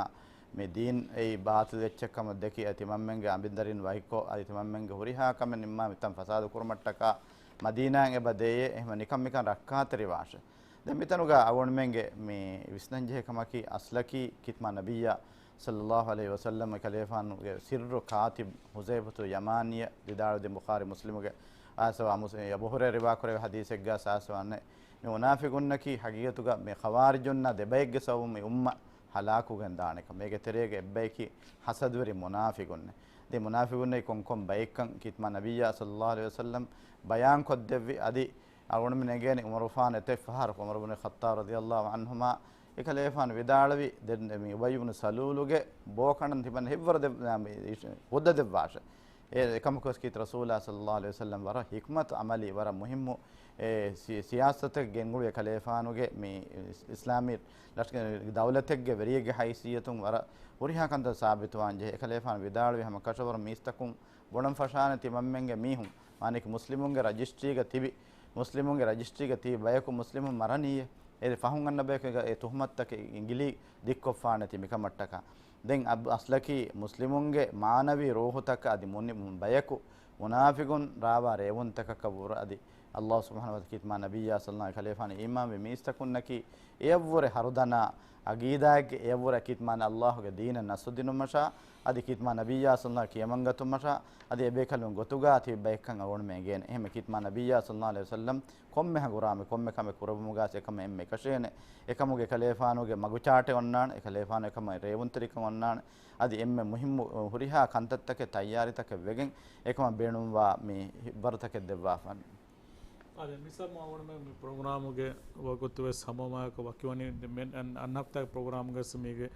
މި ދީން އެއީ ބާޠިލް އެއްޗެއް ކަމަށް ދެކި، އެ ތިމަންމެންގެ އަނބިންދަރީން ވަކިކޮށް، އަދި ތިމަންމެންގެ ހުރިހާ ކަމެއް ނިންމާ މިތަން ފަސާދަ ކުރުމަށްޓަކާ މަދީނާއިން އެބަ ދެޔޭ، އެހެން ނިކަން މިކަން ރައްކާތެރިވާށޭ. ދެން މިތަނުގަ އަޅުގަނޑުމެންގެ މި ވިސްނަންޖެހޭ ކަމަކީ، އަސްލަކީ ޚިދްމަތް ނަބިއްޔާ ޞައްލައްލާހު ޢަލައިހި ވަސައްލަމަ ކަލޭފާނުގެ ސިއްރު ކާތިބު ޙުޛައިފަތު ޔަމާނީއަށް ވިދާޅުވި ދެން ބުޚާރީ މުސްލިމުގެ އާސަވާ މުސް-، އަބޫ ހުރައިރާ ރިވާ ކުރެއްވި ޙަދީޘެއްގަ އާސަވާ ވަންނަ މި މުނާފިޤުންނަކީ ހަގީގަތުގަ މި ޚަވާރިޖުންނާ ދެބައެއްގެ ސަބަބުން މި އުއްމަ ހަލާކުވެގެން ދާނެކަން. މީގެ ތެރޭގަ އެއްބަޔަކީ ހަސަދަވެރި މުނާފިޤުންނެއް. ދެން މުނާފިޤުންނަކީ ކޮންކޮން ބައެއްކަން ޚިދްމަތް ނަބިއްޔާ ޞައްލައްލާހު ޢަލައިހި ވަސައްލަމް ބަޔާން ކޮށްދެއްވި. އަދި އަޅުގަނޑުމެން އެނގޭނެ ޢުމަރުފާނު އެތައް ފަހަރަކު ޢުމަރު ބުނު ޚައްޠާބް ރަޟިޔައްލާހު ޢަންހުމާ އެކަލޭފާނު ވިދާޅުވި ދެން މި އުބައްޔު ބުނު ސަލޫލުގެ ބޯކަނޑަން ތިމަން ހިއްވަރު ދެ-، މި ހުއްދަ ދެއްވާށޭ. އެ އެކަމަކުވެސް ކީރިތި ރަސޫލާ ޞައްލައްލާހު ޢަލައިހި ވަސައްލަމް ވަރަށް ޙިކްމަތު ޢަމަލީ ވަރަށް މުހިއްމު އެ ސި-، ސިޔާސަތެއް ގެންގުޅުވި އެކަލޭފާނުގެ މި އިސް-، އިސްލާމީ ލަޝްކަރު ދައުލަތެއްގެ ވެރިއެއްގެ ހައިސިއްޔަތުން ވަރަށް ހުރިހާ ކަންތައް ސާބިތުވާން ޖެހޭ. އެކަލޭފާނު ވިދާޅުވި ހަމަ ކަށަވަރު މީސްތަކުން ބުނަން ފަށާނެ ތިމަންމެންގެ މީހުން، މާނައަކީ މުސްލިމުންގެ ރަޖިސްޓްރީގަ ތިބި، މުސްލިމުންގެ ރަޖިސްޓްރީގަ ތިބި ބަޔަކު މުސްލިމުން މަރަނީއޭ. އެ ފަހުން އަންނަ ބަޔަކު އެ ތުހުމަތުތަކެއް އިނގިލީ ދިއްކޮށްފާނެތީ މިކަމަށްޓަކާ. ދެން އަބް-، އަސްލަކީ މުސްލިމުންގެ މާނަވީ ރޫހުތަކަށް އަދި މުނި-، ބަޔަކު މުނާފިގުން ރާވާ ރޭވުންތަކަކަށް ވުރެ އަދި ﷲ ސުބްޙާނަހޫ ވަތަޢާލާ ކީރިތި މާ ނަބިއްޔާ ޞައްލައްލާހު ޢަލައިހި ވަސައްލަމަ އެކަލޭފާނު އީމާންވި މީސްތަކުންނަކީ އެޔަށްވުރެ ހަރުދަނާ އަގީދާއެއްގެ އެޔަށްވުރެ ކީރިތި މާ ﷲ ގެ ދީނަށް ނަޞްރު ދިނުމަށާ އަދި ކީރިތި މާ ނަބިއްޔާ ޞައްލައްލާހު ޢަލައިހި ވަސައްލަމަ ކިޔަމަންގަތުމަށާ އަދި އެބޭކަލުން ގޮތުގާ ތިބި ބައެއްކަން އަޅުގަނޑުމެން އެނގޭނެ. އެހެންމެ ކީރިތި މާ ނަބިއްޔާ ޞައްލައްލާހު ޢަލައިހި ވަސައްލަމަ ކޮންމެ ހަނގުރާމަ ކޮންމެ ކަމެއް ކުރެއްވުމުގާ އެކަމަށް އެންމެ އެކަށޭނެ. އެކަމުގެ ކަލޭފާނުގެ މަގުޗާޓެއް އޮންނާނެ، އެކަލޭފާނު އެކަމަށް ރޭވުންތެރިކަން އޮންނާނެ. އަދި އެންމެ މުހިއްމު ހުރިހާ ކަންތައްތަކެއް ތައްޔާރީތަކެއް ވެގެން އެކަމަށް ބޭނުންވާ މި ހިއްވަރުތަކެއް ދެއްވާފަ. އާދެ، މިސާލު އަޅުގަނޑުމެން މި ޕްރޮގްރާމުގެ ވަގުތު ވެސް ހަމަވާކަށް ވަކިވަނީ މެ-، އަން-، އަންހަފްތާގެ ޕްރޮގްރާމުގަސް މީގެ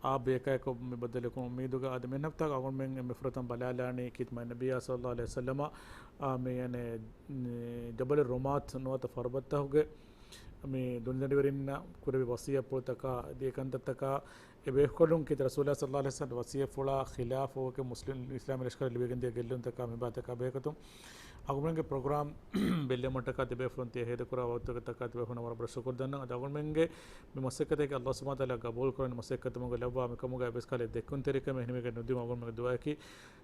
އާ ބޭކާއެކު މި ބައްދަލުކުރުން އުއްމީދުގަ އަދި މިންހަފްތާގަ އަޅުގަނޑުމެން އެންމެ ފުރަތަމަ ބަލާލާނީ ކީރިތި މާ ނަބިއްޔާ ޞައްލައްލާހު ޢަލައިހި ވަސައްލަމަ، އާ، މި އަނެއް، ނި-، ޖަބަލު ރުމާތު ނުވަތަ ފަރުބަތުތަކުގެ މި ދުނިޔެދަނޑިވެރިންނަށް ކުރެއްވި ވަޞިއްޔަތްޕުޅުތަކާ އަދި އެކަންތައްތަކާ އެބޭފުޅުން ކީރިތި ރަސޫލާ ޞައްލައްލާހު ޢަލައިހި ވަސައްލަމަ ވަޞިއްޔަތްޕުޅާ ޚިލާފަށް މުސްލިމް އިސްލާމީ ލަޝްކަރަށް ލިބިގެންދިޔަ ގެއްލުންތަކާ މި ބާތަކާ ބެހޭގޮތުން އަޅުގަނޑުމެންގެ ޕްރޮގްރާމް ބެއްލެވުމަށްޓަކާ ތިބޭފުޅުން ތިޔަ ހޭދަކުރާ ވަގުތުތަކަށް ތިބޭފުޅުންނަށް ވަރަށް ބޮޑަށް ޝުކުރު ދަންނަވަން. އަދި އަޅުގަނޑުމެންގެ މި މަސައްކަތަކީ ﷲ ސުބްޙާނަހޫ ވަތަޢާލާ ގަބޫލު ކުރަން މަސައްކަތުމުގެ ލައްވާ މިކަމުގައި އެއްވެސް ކަހަލަ ދެއްކުންތެރިކަމެއް އެހެނިވެގެން ނުދިނުމަށް އަޅުގަނޑުމެންގެ ދުޢާއަކީ.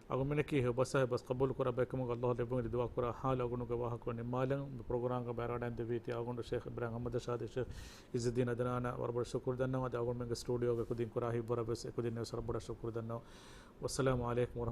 އަޅުގަނޑުމެންނަކީ އެ ބަސް އެ ބަސް ޤަބޫލު ކުރާ ބައެއްކަމުގަ ﷲ ލެއްވުން ދުޢާ ކުރާ ޙާލު އަޅުގަނޑުގެ ވާހަކަ ނިންމާލަން. މި ޕްރޮގްރާމްގަ ބައިވެރިވެގެން ދެއްވީ ތިޔަ އަޅުގަނޑު ޝޭޚް އިބްރާހިމް އަޙްމަދު ޝާދި، ޝޭޚް އިއްޒުއްދީން އަދްނާނަށް ވަރަށް ބޮޑަށް ޝުކުރު ދަންނަވަން. އަދި އަޅުގަނޑުމެންގެ ސްޓޫޑިއޯގަ ކުދިން ކުރާ ހިތްވަރަށް ވެސް އެކުދިންނަށް ވެސް ވަރަށް ބޮޑަށް ޝުކުރު ދަންނަވަން. ވައްސަލާމު ޢަލައިކުމް ވަރަޙްމަތުﷲ.